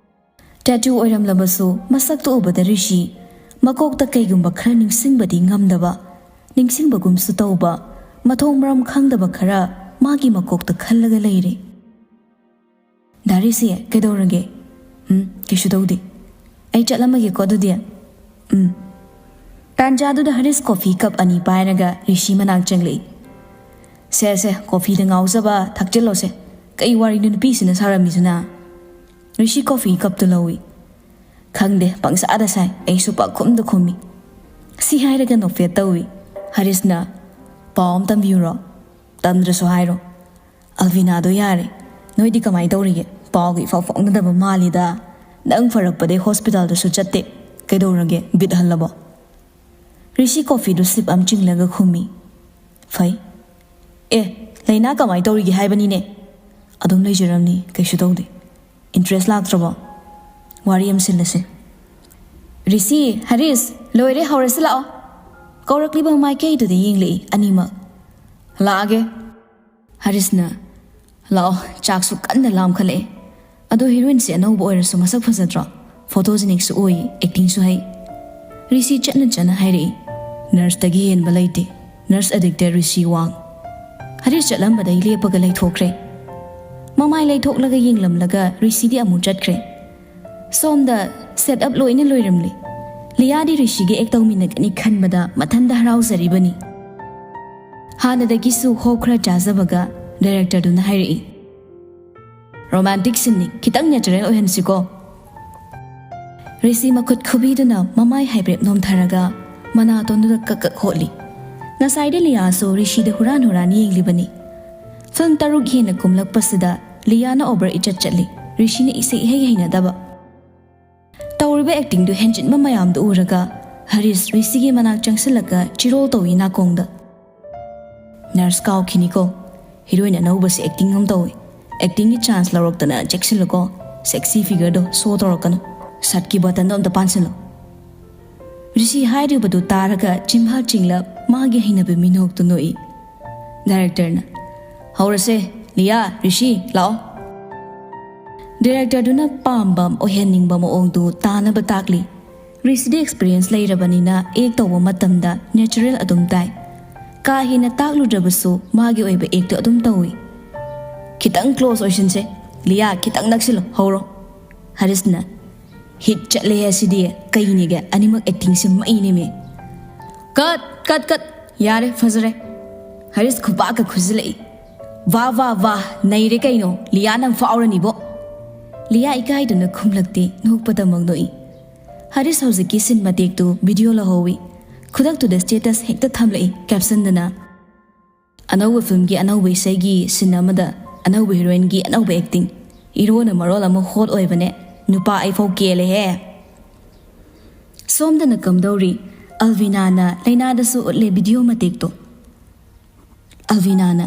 Tattoo ꯑꯣꯏꯔꯝꯂꯕꯁꯨ ꯃꯁꯛꯇꯨ ꯎꯕꯗ ꯔꯤꯁꯤ ꯃꯀꯣꯛꯇ ꯀꯩꯒꯨꯝꯕ ꯈꯔ ꯅꯤꯡꯁꯤꯡꯕꯗꯤ ꯉꯝꯗꯕ, ꯅꯤꯡꯁꯤꯡꯕꯒꯨꯝꯁꯨ ꯇꯧꯕ, ꯃꯊꯣꯡ ꯃꯔꯝ ꯈꯪꯗꯕ ꯈꯔ ꯃꯥꯒꯤ ꯃꯀꯣꯛꯇ ꯈꯜꯂꯒ ꯂꯩꯔꯦ꯫ ꯗꯥ ꯔꯤꯁꯤ, ꯀꯩꯗꯧꯔꯒꯦ? ꯎꯝ, ꯀꯩꯁꯨ ꯇꯧꯗꯦ꯫ ꯑꯩ ꯆꯠꯂꯝꯃꯒꯦꯀꯣ ꯑꯗꯨꯗꯤ꯫ ꯎꯝ꯫ ꯇꯥꯟꯖꯥꯗꯨꯗ ꯍꯔꯤꯁ coffee cup ꯑꯅꯤ ꯄꯥꯏꯔꯒ ꯔꯤꯁꯤ ꯃꯅꯥꯛ ꯆꯪꯂꯛꯏ꯫ "ꯁꯦ, ꯁꯦ, coffeeꯗ ꯉꯥꯎꯖꯕ, ꯊꯛꯆꯤꯜꯂꯣꯁꯦ꯫ ꯀꯩ ꯋꯥꯔꯤꯅꯣ ꯅꯨꯄꯤꯁꯤꯅ ꯁꯥꯔꯝꯃꯤꯁꯤꯅ?" ꯔꯤꯁꯤ coffee cupꯇꯨ ꯂꯧꯏ꯫ "ꯈꯪꯗꯦ, ꯄꯪꯁꯥꯗ ꯁꯥꯏ, ꯑꯩꯁꯨ ꯄꯪꯈꯨꯝꯗ ꯈꯨꯝꯃꯤ꯫" ꯁꯤ ꯍꯥꯏꯔꯒ ꯅꯣꯛꯐꯦꯠ ꯇꯧꯏ꯫ ꯍꯔꯤꯁꯅ, "ꯄꯥꯎ ꯑꯃ ꯇꯝꯕꯤꯌꯨꯔꯣ?" "ꯇꯝꯗ꯭ꯔꯁꯨ ꯍꯥꯏꯔꯣ꯫" "ꯑꯜꯕꯤꯅꯥꯗꯣ ꯌꯥꯔꯦ꯫ ꯅꯣꯏꯗꯤ ꯀꯃꯥꯏꯅ ꯇꯧꯔꯤꯒꯦ? ꯄꯥꯎꯒ ꯏꯐꯥꯎ ꯐꯥꯎꯅꯗꯕ ꯃꯥꯜꯂꯤꯗ꯫ ꯅꯪ ꯐꯔꯛꯄꯗꯩ hospitalꯗꯁꯨ ꯆꯠꯇꯦ꯫ ꯀꯩꯗꯧꯔꯒꯦ? ꯕꯤꯠ ꯍꯜꯂꯕꯣ?" ꯔꯤꯁꯤ coffeeꯗꯨ sip ꯑꯃ ꯆꯤꯡꯂꯒ ꯈꯨꯝꯃꯤ꯫ "ꯐꯩ꯫" "ꯑꯦ, ꯂꯩꯅꯥ ꯀꯃꯥꯏꯅ ꯇꯧꯔꯤꯒꯦ ꯍꯥꯏꯕꯅꯤꯅꯦ?" "ꯑꯗꯨꯝ ꯂꯩꯖꯔꯝꯅꯤ, ꯀꯩꯁꯨ ꯇꯧꯗꯦ꯫" "Interest ꯂꯥꯛꯇ꯭ꯔꯕꯣ? ꯋꯥꯔꯤ ꯑꯃ ꯁꯤꯜꯂꯁꯦ꯫" "ꯔꯤꯁꯤ, ꯍꯔꯤꯁ, ꯂꯣꯏꯔꯦ, ꯍꯧꯔꯁꯤ ꯂꯥꯛꯑꯣ꯫" ꯀꯧꯔꯛꯂꯤꯕ ꯃꯥꯏꯀꯩꯗꯨꯗ ꯌꯦꯡꯂꯛꯏ ꯑꯅꯤꯃꯛ꯫ "ꯂꯥꯛꯑꯒꯦ꯫" ꯍꯔꯤꯁꯅ, "ꯂꯥꯛꯑꯣ, ꯆꯥꯛꯁꯨ ꯀꯟꯅ ꯂꯥꯝꯈꯠꯂꯛꯑꯦ꯫ ꯑꯗꯣ heroineꯁꯦ ꯑꯅꯧꯕ ꯑꯣꯏꯔꯁꯨ ꯃꯁꯛ ꯐꯖꯗ꯭ꯔꯣ? Photogenicꯁꯨ ꯑꯣꯏ, actingꯁꯨ ꯍꯩ꯫" ꯔꯤꯁꯤ ꯆꯠꯅ ꯆꯠꯅ ꯍꯥꯏꯔꯛꯏ꯫ "Nurseꯇꯒꯤ ꯍꯦꯟꯕ ꯂꯩꯇꯦ꯫ Nurse addicted ꯔꯤꯁꯤ ꯋꯥꯡ꯫" ꯍꯔꯤꯁ ꯆꯠꯂꯝꯕꯗꯩ ꯂꯦꯞꯄꯒ ꯂꯩꯊꯣꯛꯈ꯭ꯔꯦ꯫ ꯃꯃꯥꯏ ꯂꯩꯊꯣꯛꯂꯒ ꯌꯦꯡꯂꯝꯂꯒ ꯔꯤꯁꯤꯗꯤ ꯑꯃꯨꯛ ꯆꯠꯈ꯭ꯔꯦ꯫ ꯁꯣꯝꯗ ꯁꯦꯠ ꯑꯞ ꯂꯣꯏꯅ ꯂꯣꯏꯔꯝꯂꯦ꯫ ꯂꯤꯌꯥꯗꯤ ꯔꯤꯁꯤꯒ ꯑꯦꯛ ꯇꯧꯃꯤꯟꯅꯒꯅꯤ ꯈꯟꯕꯗ ꯃꯊꯟꯗ ꯍꯔꯥꯎꯖꯔꯤꯕꯅꯤ꯫ ꯍꯥꯟꯅꯗꯒꯤꯁꯨ ꯍꯣꯞ ꯈꯔ ꯆꯥꯖꯕꯒ ꯗꯥꯏꯔꯦꯛꯇꯔꯗꯨꯅ ꯍꯥꯏꯔꯛꯏ, "ꯔꯣꯃꯥꯟꯇꯤꯛ ꯁꯤꯟꯅꯤ, ꯈꯤꯇꯪ ꯅꯦꯆꯔꯦꯜ ꯑꯣꯏꯍꯟꯁꯤꯀꯣ?" ꯔꯤꯁꯤ ꯃꯈꯨꯠ ꯈꯨꯕꯤꯗꯨꯅ ꯃꯃꯥꯏ ꯍꯥꯏꯐꯦꯠ ꯅꯣꯝꯊꯔꯒ ꯃꯅꯥꯇꯣꯟꯗꯨꯗ ꯀꯛ ꯀꯛ ꯍꯣꯠꯂꯤ꯫ ꯉꯁꯥꯏꯗꯤ ꯂꯤꯌꯥꯁꯨ ꯔꯤꯁꯤꯗ ꯍꯨꯔꯥꯟ ꯍꯨꯔꯥꯟ ꯌꯦꯡꯂꯤꯕꯅꯤ꯫ ꯐꯤꯜꯝ ꯇꯔꯨꯛ ꯍꯦꯟꯅ ꯀꯨꯝꯂꯛꯄꯁꯤꯗ ꯂꯤꯌꯥꯅ ꯑꯣꯚꯔ ꯏꯆꯠ ꯆꯠꯂꯤ꯫ ꯔꯤꯁꯤꯅ ꯏꯁꯩ ꯏꯍꯩ ꯍꯩꯅꯗꯕ꯫ ꯇꯧꯔꯤꯕ ꯑꯦꯛꯇꯤꯡꯗꯨ ꯍꯦꯟꯖꯤꯟꯕ ꯃꯌꯥꯝꯗꯨ ꯎꯔꯒ ꯍꯔꯤꯁ ꯔꯤꯁꯤꯒꯤ ꯃꯅꯥꯛ ꯆꯪꯁꯤꯜꯂꯒ ꯆꯤꯔꯣꯜ ꯇꯧꯏ ꯅꯥꯀꯣꯡꯗ꯫ "ꯅꯔꯁ ꯀꯥꯎꯈꯤꯅꯤꯀꯣ, ꯍꯤꯔꯣꯏꯟ ꯑꯅꯧꯕꯁꯦ ꯑꯦꯛꯇꯤꯡ ꯑꯃ ꯇꯧꯏ꯫ ꯑꯦꯛꯇꯤꯡꯒꯤ ꯆꯥꯟꯁ ꯂꯧꯔꯛꯇꯅ ꯆꯦꯛꯁꯤꯜꯂꯨꯀꯣ, ꯁꯦꯛꯁꯤ ꯐꯤꯒꯔꯗꯣ ꯁꯣ ꯇꯧꯔꯛꯀꯅꯨ꯫ ꯁꯠꯀꯤ ꯕꯇꯟꯗꯣ ꯑꯝꯇ ꯄꯥꯟꯁꯤꯜꯂꯣ꯫" ꯔꯤꯁꯤ ꯍꯥꯏꯔꯤꯕꯗꯨ ꯇꯥꯔꯒ ꯆꯤꯝꯐꯥ ꯆꯤꯡꯂꯞ ꯃꯥꯒꯤ ꯍꯩꯅꯕꯤ ꯃꯤꯅꯣꯛꯇꯨ ꯅꯣꯛꯏ꯫ ꯗꯥꯏꯔꯦꯛꯇꯔꯅ, "ꯍꯧꯔꯁꯦ, ꯂꯤꯌꯥ, ꯔꯤꯁꯤ, ꯂꯥꯛꯑꯣ꯫" ꯗꯥꯏꯔꯦꯛꯇꯔꯗꯨꯅ ꯄꯥꯝꯕ ꯑꯣꯏꯍꯟꯅꯤꯡꯕ ꯃꯑꯣꯡꯗꯨ ꯇꯥꯅꯕ ꯇꯥꯛꯂꯤ꯫ ꯔꯤꯁꯤꯗꯤ ꯑꯦꯛꯁꯄꯤꯔꯤꯌꯦꯟꯁ ꯂꯩꯔꯕꯅꯤꯅ ꯑꯦꯛ ꯇꯧꯕ ꯃꯇꯝꯗ ꯅꯦꯆꯔꯦꯜ ꯑꯗꯨꯝ ꯇꯥꯏ꯫ ꯀꯥ ꯍꯦꯟꯅ ꯇꯥꯛꯂꯨꯗ꯭ꯔꯕꯁꯨ ꯃꯥꯒꯤ ꯑꯣꯏꯕ ꯑꯦꯛꯇꯨ ꯑꯗꯨꯝ ꯇꯧꯏ꯫ "ꯈꯤꯇꯪ ꯀ꯭ꯂꯣꯁ ꯑꯣꯏꯁꯤꯟꯁꯦ꯫ ꯂꯤꯌꯥ, ꯈꯤꯇꯪ ꯅꯛꯁꯤꯜꯂꯣ, ꯍꯧꯔꯣ꯫" ꯍꯔꯤꯁꯅ, "ꯍꯤꯠ ꯆꯠꯂꯦꯍꯦ ꯁꯤꯗꯤ, ꯀꯩꯅꯦꯒꯦ, ꯑꯅꯤꯃꯛ ꯑꯦꯛꯇꯤꯡꯁꯦ ꯃꯩꯅꯦꯃꯦ꯫" "ꯀꯠ, ꯀꯠ, ꯀꯠ꯫ ꯌꯥꯔꯦ, ꯐꯖꯔꯦ꯫" ꯍꯔꯤꯁ ꯈꯨꯕꯥꯛꯀ ꯈꯨꯖꯤꯜꯂꯛꯏ꯫ "ꯋꯥ, ꯋꯥ, ꯋꯥ, ꯅꯩꯔꯦ ꯀꯩꯅꯣ, ꯂꯤꯌꯥ ꯅꯪ ꯐꯥꯎꯔꯅꯤꯕꯣ꯫" ꯂꯤꯌꯥ ꯏꯀꯥꯏꯗꯨꯅ ꯈꯨꯝꯂꯛꯇꯦ, ꯅꯣꯛꯄꯗꯃꯛ ꯅꯣꯛꯏ꯫ ꯍꯔꯤꯁ ꯍꯧꯖꯤꯛꯀꯤ ꯁꯤꯟ ꯃꯇꯦꯛꯇꯨ ꯚꯤꯗꯤꯑꯣ ꯂꯧꯍꯧꯋꯤ꯫ ꯈꯨꯗꯛꯇꯨꯗ ꯁ꯭ꯇꯦꯇꯁ ꯍꯦꯛꯇ ꯊꯝꯂꯛꯏ, ꯀꯦꯞꯁꯟꯗꯅ, "ꯑꯅꯧꯕ ꯐꯤꯜꯝꯒꯤ ꯑꯅꯧꯕ ꯏꯁꯩꯒꯤ ꯁꯤꯟ ꯑꯃꯗ ꯑꯅꯧꯕ ꯍꯤꯔꯣꯏꯟꯒꯤ ꯑꯅꯧꯕ ꯑꯦꯛꯇꯤꯡ, ꯏꯔꯣꯅ ꯃꯔꯣꯜ ꯑꯃ ꯍꯣꯠ ꯑꯣꯏꯕꯅꯦ, ꯅꯨꯄꯥ ꯑꯩꯐꯥꯎ ꯀꯦꯜꯂꯦꯍꯦ꯫" ꯁꯣꯝꯗꯅ ꯀꯝꯗꯧꯔꯤ? ꯑꯜꯚꯤꯅꯥꯅ ꯂꯩꯅꯥꯗꯁꯨ ꯎꯠꯂꯦ ꯚꯤꯗꯤꯑꯣ ꯃꯇꯦꯛꯇꯣ꯫ ꯑꯜꯚꯤꯅꯥꯅ,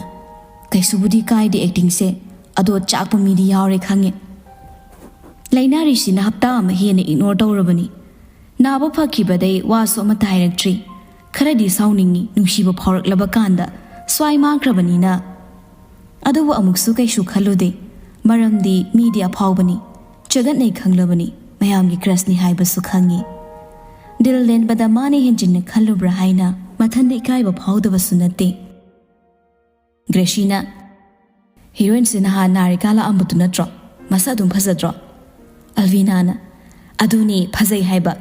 "ꯀꯩꯁꯨꯕꯨꯗꯤ ꯀꯥꯏꯗꯦ ꯑꯦꯛꯇꯤꯡꯁꯦ, ꯑꯗꯣ ꯆꯥꯛꯄ ꯃꯤꯗꯤ ꯌꯥꯎꯔꯦ ꯈꯪꯉꯦ꯫" ꯂꯩꯅꯥ ꯔꯤꯁꯤꯅ ꯍꯞꯇꯥ ꯑꯃ ꯍꯦꯟꯅ ꯏꯒꯅꯣꯔ ꯇꯧꯔꯕꯅꯤ꯫ ꯅꯥꯕ ꯐꯈꯤꯕꯗꯩ ꯋꯥꯁꯨ ꯑꯃꯠꯇ ꯍꯥꯏꯔꯛꯇ꯭ꯔꯤ꯫ ꯈꯔꯗꯤ ꯁꯥꯎꯅꯤꯡꯉꯤ, ꯅꯨꯡꯁꯤꯕ ꯐꯥꯎꯔꯛꯂꯕ ꯀꯥꯟꯗ ꯁ꯭ꯋꯥꯏ ꯃꯥꯡꯈ꯭ꯔꯕꯅꯤꯅ꯫ ꯑꯗꯨꯕꯨ ꯑꯃꯨꯛꯁꯨ ꯀꯩꯁꯨ ꯈꯜꯂꯨꯗꯦ, ꯃꯔꯝꯗꯤ ꯃꯤꯗꯤ ꯑꯐꯥꯎꯕꯅꯤ, ꯖꯒꯠꯅ ꯈꯪꯂꯕꯅꯤ, ꯃꯌꯥꯝꯒꯤ ꯀ꯭ꯔꯁꯅꯤ ꯍꯥꯏꯕꯁꯨ ꯈꯪꯉꯤ꯫ ꯗꯤꯜ ꯂꯦꯟꯕꯗ ꯃꯥꯅ ꯍꯦꯟꯖꯤꯟꯅ ꯈꯜꯂꯨꯕ꯭ꯔꯥ ꯍꯥꯏꯅ ꯃꯊꯟꯗ ꯏꯀꯥꯏꯕ ꯐꯥꯎꯗꯕꯁꯨ ꯅꯠꯇꯦ꯫ ꯒ꯭ꯔꯦꯁꯤꯅ, "ꯍꯤꯔꯣꯏꯟꯁꯦ ꯅꯍꯥꯟ ꯅꯥꯔꯤꯀꯥ ꯂꯥꯛꯑꯝꯕꯗꯨ ꯅꯠꯇ꯭ꯔꯣ? ꯃꯁꯛ ꯑꯗꯨꯝ ꯐꯖꯗ꯭ꯔꯣ?" ꯑꯜꯕꯤꯅꯥꯅ, "ꯑꯗꯨꯅꯤ ꯐꯖꯩ ꯍꯥꯏꯕ,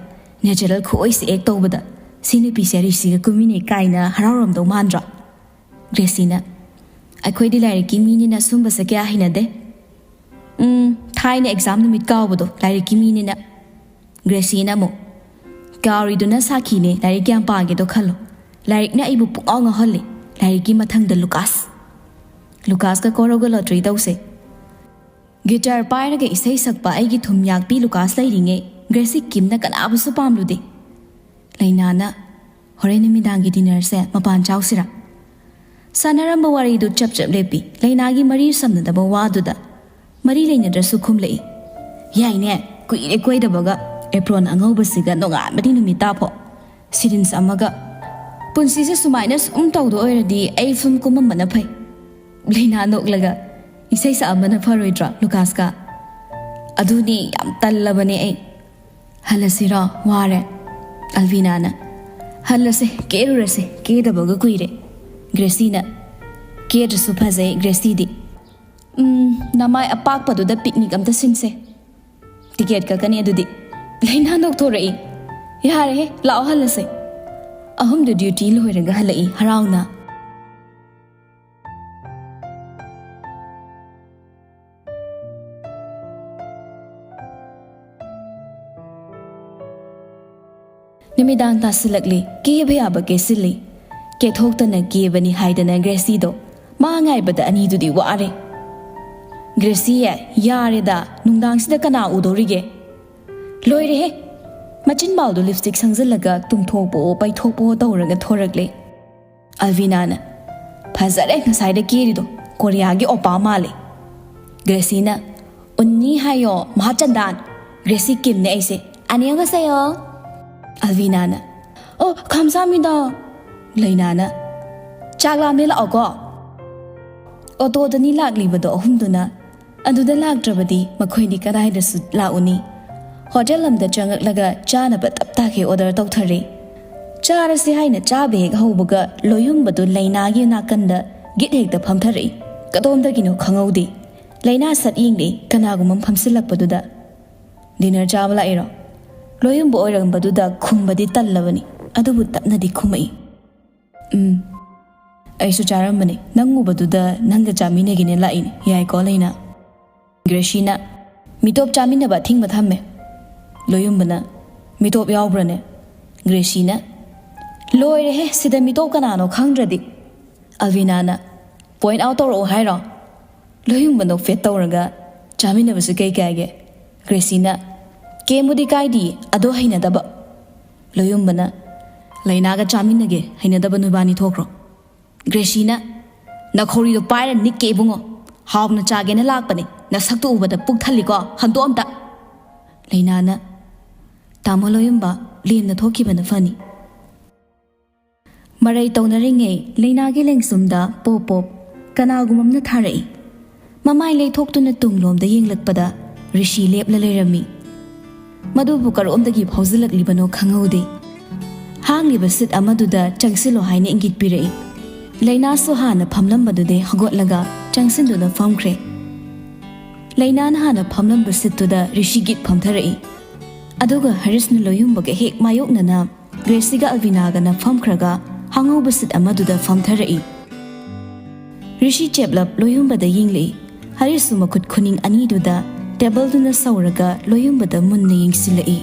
natural ꯈꯨꯑꯣꯏꯁꯤ act ꯇꯧꯕꯗ꯫ ꯁꯤ ꯅꯨꯄꯤꯁꯦ ꯔꯤꯁꯤꯒ ꯀꯨꯝꯃꯤꯅꯦ ꯀꯥꯏꯅ ꯍꯔꯥꯎꯔꯝꯗꯧ ꯃꯥꯟꯗ꯭ꯔꯣ?" ꯒ꯭ꯔꯦꯁꯤꯅ, "ꯑꯩꯈꯣꯏꯗꯤ ꯂꯥꯏꯔꯤꯛꯀꯤ ꯃꯤꯅꯤꯅ ꯁꯨꯝꯕꯁꯦ ꯀꯌꯥ ꯍꯩꯅꯗꯦ꯫ ꯎꯝ, ꯊꯥꯏꯅ exam ꯅꯨꯃꯤꯠ ꯀꯥꯎꯕꯗꯣ ꯂꯥꯏꯔꯤꯛꯀꯤ ꯃꯤꯅꯤꯅ꯫" ꯒ꯭ꯔꯦꯁꯤꯅ ꯑꯃꯨꯛ, "ꯀꯥꯎꯔꯤꯗꯨꯅ ꯁꯥꯈꯤꯅꯦ, ꯂꯥꯏꯔꯤꯛ ꯀꯌꯥꯝ ꯄꯥꯒꯦꯗꯣ ꯈꯜꯂꯣ꯫ ꯂꯥꯏꯔꯤꯛꯅ ꯑꯩꯕꯨ ꯄꯨꯡꯉꯥꯎ ꯉꯥꯎꯍꯜꯂꯤ꯫ ꯂꯥꯏꯔꯤꯛꯀꯤ ꯃꯊꯪꯗ ꯂꯨꯀꯥꯁ꯫ ꯂꯨꯀꯥꯁꯀ ꯀꯣꯔꯧꯒ lottery ꯇꯧꯁꯦ꯫" ꯒꯤꯇꯥꯔ ꯄꯥꯏꯔꯒ ꯏꯁꯩ ꯁꯛꯄ ꯑꯩꯒꯤ ꯊꯨꯝ ꯌꯥꯛꯄꯤ ꯂꯨꯀꯥꯁ ꯂꯩꯔꯤꯉꯩ ꯒ꯭ꯔꯦꯁꯤ ꯀꯤꯝꯅ ꯀꯅꯥꯕꯨꯁꯨ ꯄꯥꯝꯂꯨꯗꯦ꯫ ꯂꯩꯅꯥꯅ, "ꯍꯣꯔꯦꯟ ꯅꯨꯃꯤꯗꯥꯡꯒꯤ dinnerꯁꯦ ꯃꯄꯥꯟ ꯆꯥꯎꯁꯤꯔꯥ?" ꯁꯥꯟꯅꯔꯝꯕ ꯋꯥꯔꯤꯗꯨ ꯆꯞ ꯆꯞ ꯂꯦꯞꯄꯤ꯫ ꯂꯩꯅꯥꯒꯤ ꯃꯔꯤ ꯁꯝꯅꯗꯕ ꯋꯥꯗꯨꯗ ꯃꯔꯤ ꯂꯩꯅꯗ꯭ꯔꯁꯨ ꯈꯨꯝꯂꯛꯏ꯫ "ꯌꯥꯏꯅꯦ, ꯀꯨꯏꯔꯦ ꯀꯣꯏꯗꯕꯒ꯫ Apron ꯑꯉꯧꯕꯁꯤꯒ ꯅꯣꯡꯉꯥꯟꯕꯗꯤ ꯅꯨꯃꯤꯠ ꯇꯥꯐꯥꯎ꯫ Syringe ꯑꯃꯒ꯫ ꯄꯨꯟꯁꯤꯁꯦ ꯁꯨꯃꯥꯏꯅ ꯁꯨꯝ ꯇꯧꯗꯣ ꯑꯣꯏꯔꯗꯤ ꯑꯩ film ꯀꯨꯝꯃꯝꯕꯅ ꯐꯩ꯫" ꯂꯩꯅꯥ ꯅꯣꯛꯂꯒ, "ꯏꯁꯩ ꯁꯛꯑꯝꯕꯅ ꯐꯔꯣꯏꯗ꯭ꯔꯣ ꯂꯨꯀꯥꯁꯀ?" "ꯑꯗꯨꯅꯦ, ꯌꯥꯝ ꯇꯜꯂꯕꯅꯦ ꯑꯩ꯫" "ꯍꯜꯂꯁꯤꯔꯣ? ꯋꯥꯔꯦ꯫" ꯑꯜꯕꯤꯅꯥꯅ, "ꯍꯜꯂꯁꯦ, ꯀꯦꯔꯨꯔꯁꯦ, ꯀꯦꯗꯕꯒ ꯀꯨꯏꯔꯦ꯫" ꯒ꯭ꯔꯦꯁꯤꯅ, "ꯀꯦꯗ꯭ꯔꯁꯨ ꯐꯖꯩ ꯒ꯭ꯔꯦꯁꯤꯗꯤ꯫ ꯎꯝ, ꯅꯃꯥꯏ ꯑꯄꯥꯛꯄꯗꯨꯗ picnic ꯑꯝꯇ ꯁꯤꯟꯁꯦ꯫ Ticket ꯀꯛꯀꯅꯤ ꯑꯗꯨꯗꯤ꯫" ꯂꯩꯅꯥ ꯅꯣꯛꯊꯣꯔꯛꯏ꯫ "ꯌꯥꯔꯦꯍꯦ, ꯂꯥꯛꯑꯣ ꯍꯜꯂꯁꯦ꯫" ꯑꯍꯨꯝꯗꯨ duty ꯂꯣꯏꯔꯒ ꯍꯜꯂꯛꯏ ꯍꯔꯥꯎꯅ꯫ ꯅꯨꯃꯤꯗꯥꯡ ꯇꯥꯁꯤꯜꯂꯛꯂꯤ꯫ ꯀꯦꯕ ꯌꯥꯕ ꯀꯦꯁꯤꯜꯂꯤ꯫ ꯀꯦꯊꯣꯛꯇꯅ ꯀꯦꯕꯅꯤ ꯍꯥꯏꯗꯅ ꯒ꯭ꯔꯦꯁꯤꯗꯣ ꯃꯥ ꯉꯥꯏꯕꯗ ꯑꯅꯤꯗꯨꯗꯤ ꯋꯥꯔꯦ꯫ "ꯒ꯭ꯔꯦꯁꯤ, ꯌꯥꯔꯦꯗ, ꯅꯨꯡꯗꯥꯡꯁꯤꯗ ꯀꯅꯥ ꯎꯗꯧꯔꯤꯒꯦ?" ꯂꯣꯏꯔꯦꯍꯦ! ꯃꯆꯤꯟ ꯄꯥꯎꯗꯣ lipstick ꯁꯪꯖꯜꯂꯒ ꯇꯨꯝꯊꯣꯛꯄꯑꯣ ꯄꯩꯊꯣꯛꯄꯑꯣ ꯇꯧꯔꯒ ꯊꯣꯔꯛꯂꯦ꯫ ꯑꯜꯕꯤꯅꯥꯅ, "ꯐꯖꯔꯦ ꯉꯁꯥꯏꯗ ꯀꯦꯔꯤꯗꯣ, ꯀꯣꯔꯤꯌꯥꯒꯤ ꯑꯣꯄꯥ ꯃꯥꯜꯂꯦ꯫" ꯒ꯭ꯔꯦꯁꯤꯅ, "ꯎꯟꯅꯤ ꯍꯥꯏꯌꯣ ꯃꯍꯥꯆꯟꯗꯥꯟ, ꯒ꯭ꯔꯦꯁꯤ ꯀꯤꯝꯅꯦ ꯑꯩꯁꯦ꯫ ꯑꯅꯤꯌꯣꯒꯁꯦꯌꯣ꯫" ꯑꯜꯕꯤꯅꯥꯅ, "ꯑꯣ, ꯈꯝꯁꯥꯃꯤꯗ꯫" ꯂꯩꯅꯥꯅ, "ꯆꯥꯛ ꯂꯥꯝꯃꯦ ꯂꯥꯛꯑꯣꯀꯣ꯫" ꯑꯣꯇꯣꯗꯅꯤ ꯂꯥꯛꯂꯤꯕꯗꯣ ꯑꯍꯨꯝꯗꯨꯅ꯫ ꯑꯗꯨꯗ ꯂꯥꯛꯇ꯭ꯔꯕꯗꯤ ꯃꯈꯣꯏꯗꯤ ꯀꯗꯥꯏꯗꯁꯨ ꯂꯥꯛꯎꯅꯤ? ꯍꯣꯇꯦꯜ ꯑꯃꯗ ꯆꯪꯉꯛꯂꯒ ꯆꯥꯅꯕ ꯇꯞ ꯇꯥꯈꯩ order ꯇꯧꯊꯔꯦ꯫ ꯆꯥꯔꯁꯤ ꯍꯥꯏꯅ ꯆꯥꯕ ꯍꯦꯛ ꯍꯧꯕꯒ ꯂꯣꯏꯍꯨꯝꯕꯗꯨ ꯂꯩꯅꯥꯒꯤ ꯅꯥꯀꯟꯗ ꯒꯤꯠ ꯍꯦꯛꯇ ꯐꯝꯊꯔꯛꯏ꯫ ꯀꯗꯣꯝꯗꯒꯤꯅꯣ ꯈꯪꯍꯧꯗꯦ꯫ ꯂꯩꯅꯥ ꯁꯠ ꯌꯦꯡꯂꯤ, ꯀꯅꯥꯒꯨꯝꯕ ꯑꯃ ꯐꯝꯁꯤꯜꯂꯛꯄꯗꯨꯗ꯫ "ꯗꯤꯅꯔ ꯆꯥꯕ ꯂꯥꯛꯏꯔꯣ?" ꯂꯣꯌꯨꯝꯕ ꯑꯣꯏꯔꯝꯕꯗꯨꯗ ꯈꯨꯝꯕꯗꯤ ꯇꯜꯂꯕꯅꯤ, ꯑꯗꯨꯕꯨ ꯇꯞꯅꯗꯤ ꯈꯨꯝꯃꯛꯏ꯫ "ꯎꯝ, ꯑꯩꯁꯨ ꯆꯥꯔꯝꯕꯅꯤ꯫ ꯅꯪ ꯎꯕꯗꯨꯗ ꯅꯪꯒ ꯆꯥꯃꯤꯟꯅꯒꯦꯅ ꯂꯥꯛꯏꯅꯤ꯫ ꯌꯥꯏꯀꯣ, ꯂꯩꯅꯥ?" ꯒ꯭ꯔꯦꯁꯤꯅ, "ꯃꯤꯇꯣꯞ ꯆꯥꯃꯤꯟꯅꯕ ꯑꯊꯤꯡꯕ ꯊꯝꯃꯦ꯫" ꯂꯣꯌꯨꯝꯕꯅ, "ꯃꯤꯇꯣꯞ ꯌꯥꯎꯕ꯭ꯔꯅꯦ?" ꯒ꯭ꯔꯦꯁꯤꯅ, "ꯂꯣꯏꯔꯦꯍꯦ, ꯁꯤꯗ ꯃꯤꯇꯣꯞ ꯀꯅꯥꯅꯣ ꯈꯪꯗ꯭ꯔꯗꯤ?" ꯑꯜꯕꯤꯅꯥꯅ, "ꯄꯣꯏꯟꯠ ꯑꯥꯎꯠ ꯇꯧꯔꯛꯑꯣ ꯍꯥꯏꯔꯣ?" ꯂꯣꯌꯨꯝꯕ ꯅꯣꯛꯐꯦꯠ ꯇꯧꯔꯒ, "ꯆꯥꯃꯤꯟꯅꯕꯁꯨ ꯀꯩ ꯀꯥꯏꯒꯦ?" ꯒ꯭ꯔꯦꯁꯤꯅ, "ꯀꯦꯝꯕꯨꯗꯤ ꯀꯥꯏꯗꯤꯌꯦ, ꯑꯗꯣ ꯍꯩꯅꯗꯕ꯫" ꯂꯣꯌꯨꯝꯕꯅ, "ꯂꯩꯅꯥꯒ ꯆꯥꯃꯤꯟꯅꯒꯦ ꯍꯩꯅꯗꯕ ꯅꯣꯏꯕꯥꯅꯤ ꯊꯣꯛꯈ꯭ꯔꯣ꯫" ꯒ꯭ꯔꯦꯁꯤꯅ, "ꯅꯈꯧꯔꯤꯗꯣ ꯄꯥꯏꯔ ꯅꯤꯛꯀꯦ ꯏꯕꯨꯡꯉꯣ꯫ ꯍꯥꯎꯅ ꯆꯥꯒꯦꯅ ꯂꯥꯛꯄꯅꯦ, ꯅꯁꯛꯇꯨ ꯎꯕꯗ ꯄꯨꯛ ꯊꯜꯂꯤꯀꯣ, ꯍꯟꯗꯣꯛ ꯑꯝꯇ꯫" ꯂꯩꯅꯥꯅ, "ꯇꯥꯃꯣ ꯂꯣꯌꯨꯝꯕ, ꯂꯦꯝꯅ ꯊꯣꯛꯈꯤꯕꯅ ꯐꯅꯤ꯫" ꯃꯔꯩ ꯇꯧꯅꯔꯤꯉꯩ ꯂꯩꯅꯥꯒꯤ ꯂꯦꯡꯁꯨꯝꯗ ꯄꯣꯞ ꯄꯣꯞ ꯀꯅꯥꯒꯨꯝꯕ ꯑꯃꯅ ꯊꯥꯔꯛꯏ꯫ ꯃꯃꯥꯏ ꯂꯩꯊꯣꯛꯇꯨꯅ ꯇꯨꯡꯂꯣꯝꯗ ꯌꯦꯡꯂꯛꯄꯗ ꯔꯤꯁꯤ ꯂꯦꯞꯂ ꯂꯩꯔꯝꯃꯤ꯫ ꯃꯗꯨꯕꯨ ꯀꯔꯣꯝꯗꯒꯤ ꯐꯥꯎꯖꯤꯜꯂꯛꯂꯤꯕꯅꯣ ꯈꯪꯍꯧꯗꯦ꯫ "ꯍꯥꯡꯂꯤꯕ ꯁꯤꯠ ꯑꯃꯗꯨꯗ ꯆꯪꯁꯤꯜꯂꯣ" ꯍꯥꯏꯅ ꯏꯪꯒꯤꯠ ꯄꯤꯔꯛꯏ꯫ ꯂꯩꯅꯥꯁꯨ ꯍꯥꯟꯅ ꯐꯝꯂꯝꯕꯗꯨꯗꯩ ꯍꯧꯒꯠꯂꯒ ꯆꯪꯁꯤꯟꯗꯨꯅ ꯐꯝꯈ꯭ꯔꯦ꯫ ꯂꯩꯅꯥꯅ ꯍꯥꯟꯅ ꯐꯝꯂꯝꯕ ꯁꯤꯠꯇꯨꯗ ꯔꯤꯁꯤ ꯒꯤꯠ ꯐꯝꯊꯔꯛꯏ꯫ ꯑꯗꯨꯒ ꯍꯔꯤꯁꯅ ꯂꯣꯌꯨꯝꯕꯒ ꯍꯦꯛ ꯃꯥꯌꯣꯛꯅꯅ ꯒ꯭ꯔꯦꯁꯤꯒ ꯑꯜꯕꯤꯅꯥꯒꯅ ꯐꯝꯈ꯭ꯔꯒ ꯍꯥꯡꯍꯧꯕ ꯁꯤꯠ ꯑꯃꯗꯨꯗ ꯐꯝꯊꯔꯛꯏ꯫ ꯔꯤꯁꯤ ꯆꯦꯞꯂꯞ ꯂꯣꯌꯨꯝꯕꯗ ꯌꯦꯡꯂꯛꯏ꯫ ꯍꯔꯤꯁꯁꯨ ꯃꯈꯨꯠ ꯈꯨꯅꯤꯡ ꯑꯅꯤꯗꯨꯗ ꯇꯦꯕꯜꯗꯨꯅ ꯁꯧꯔꯒ ꯂꯣꯌꯨꯝꯕꯗ ꯃꯨꯟꯅ ꯌꯦꯡꯁꯤꯜꯂꯛꯏ꯫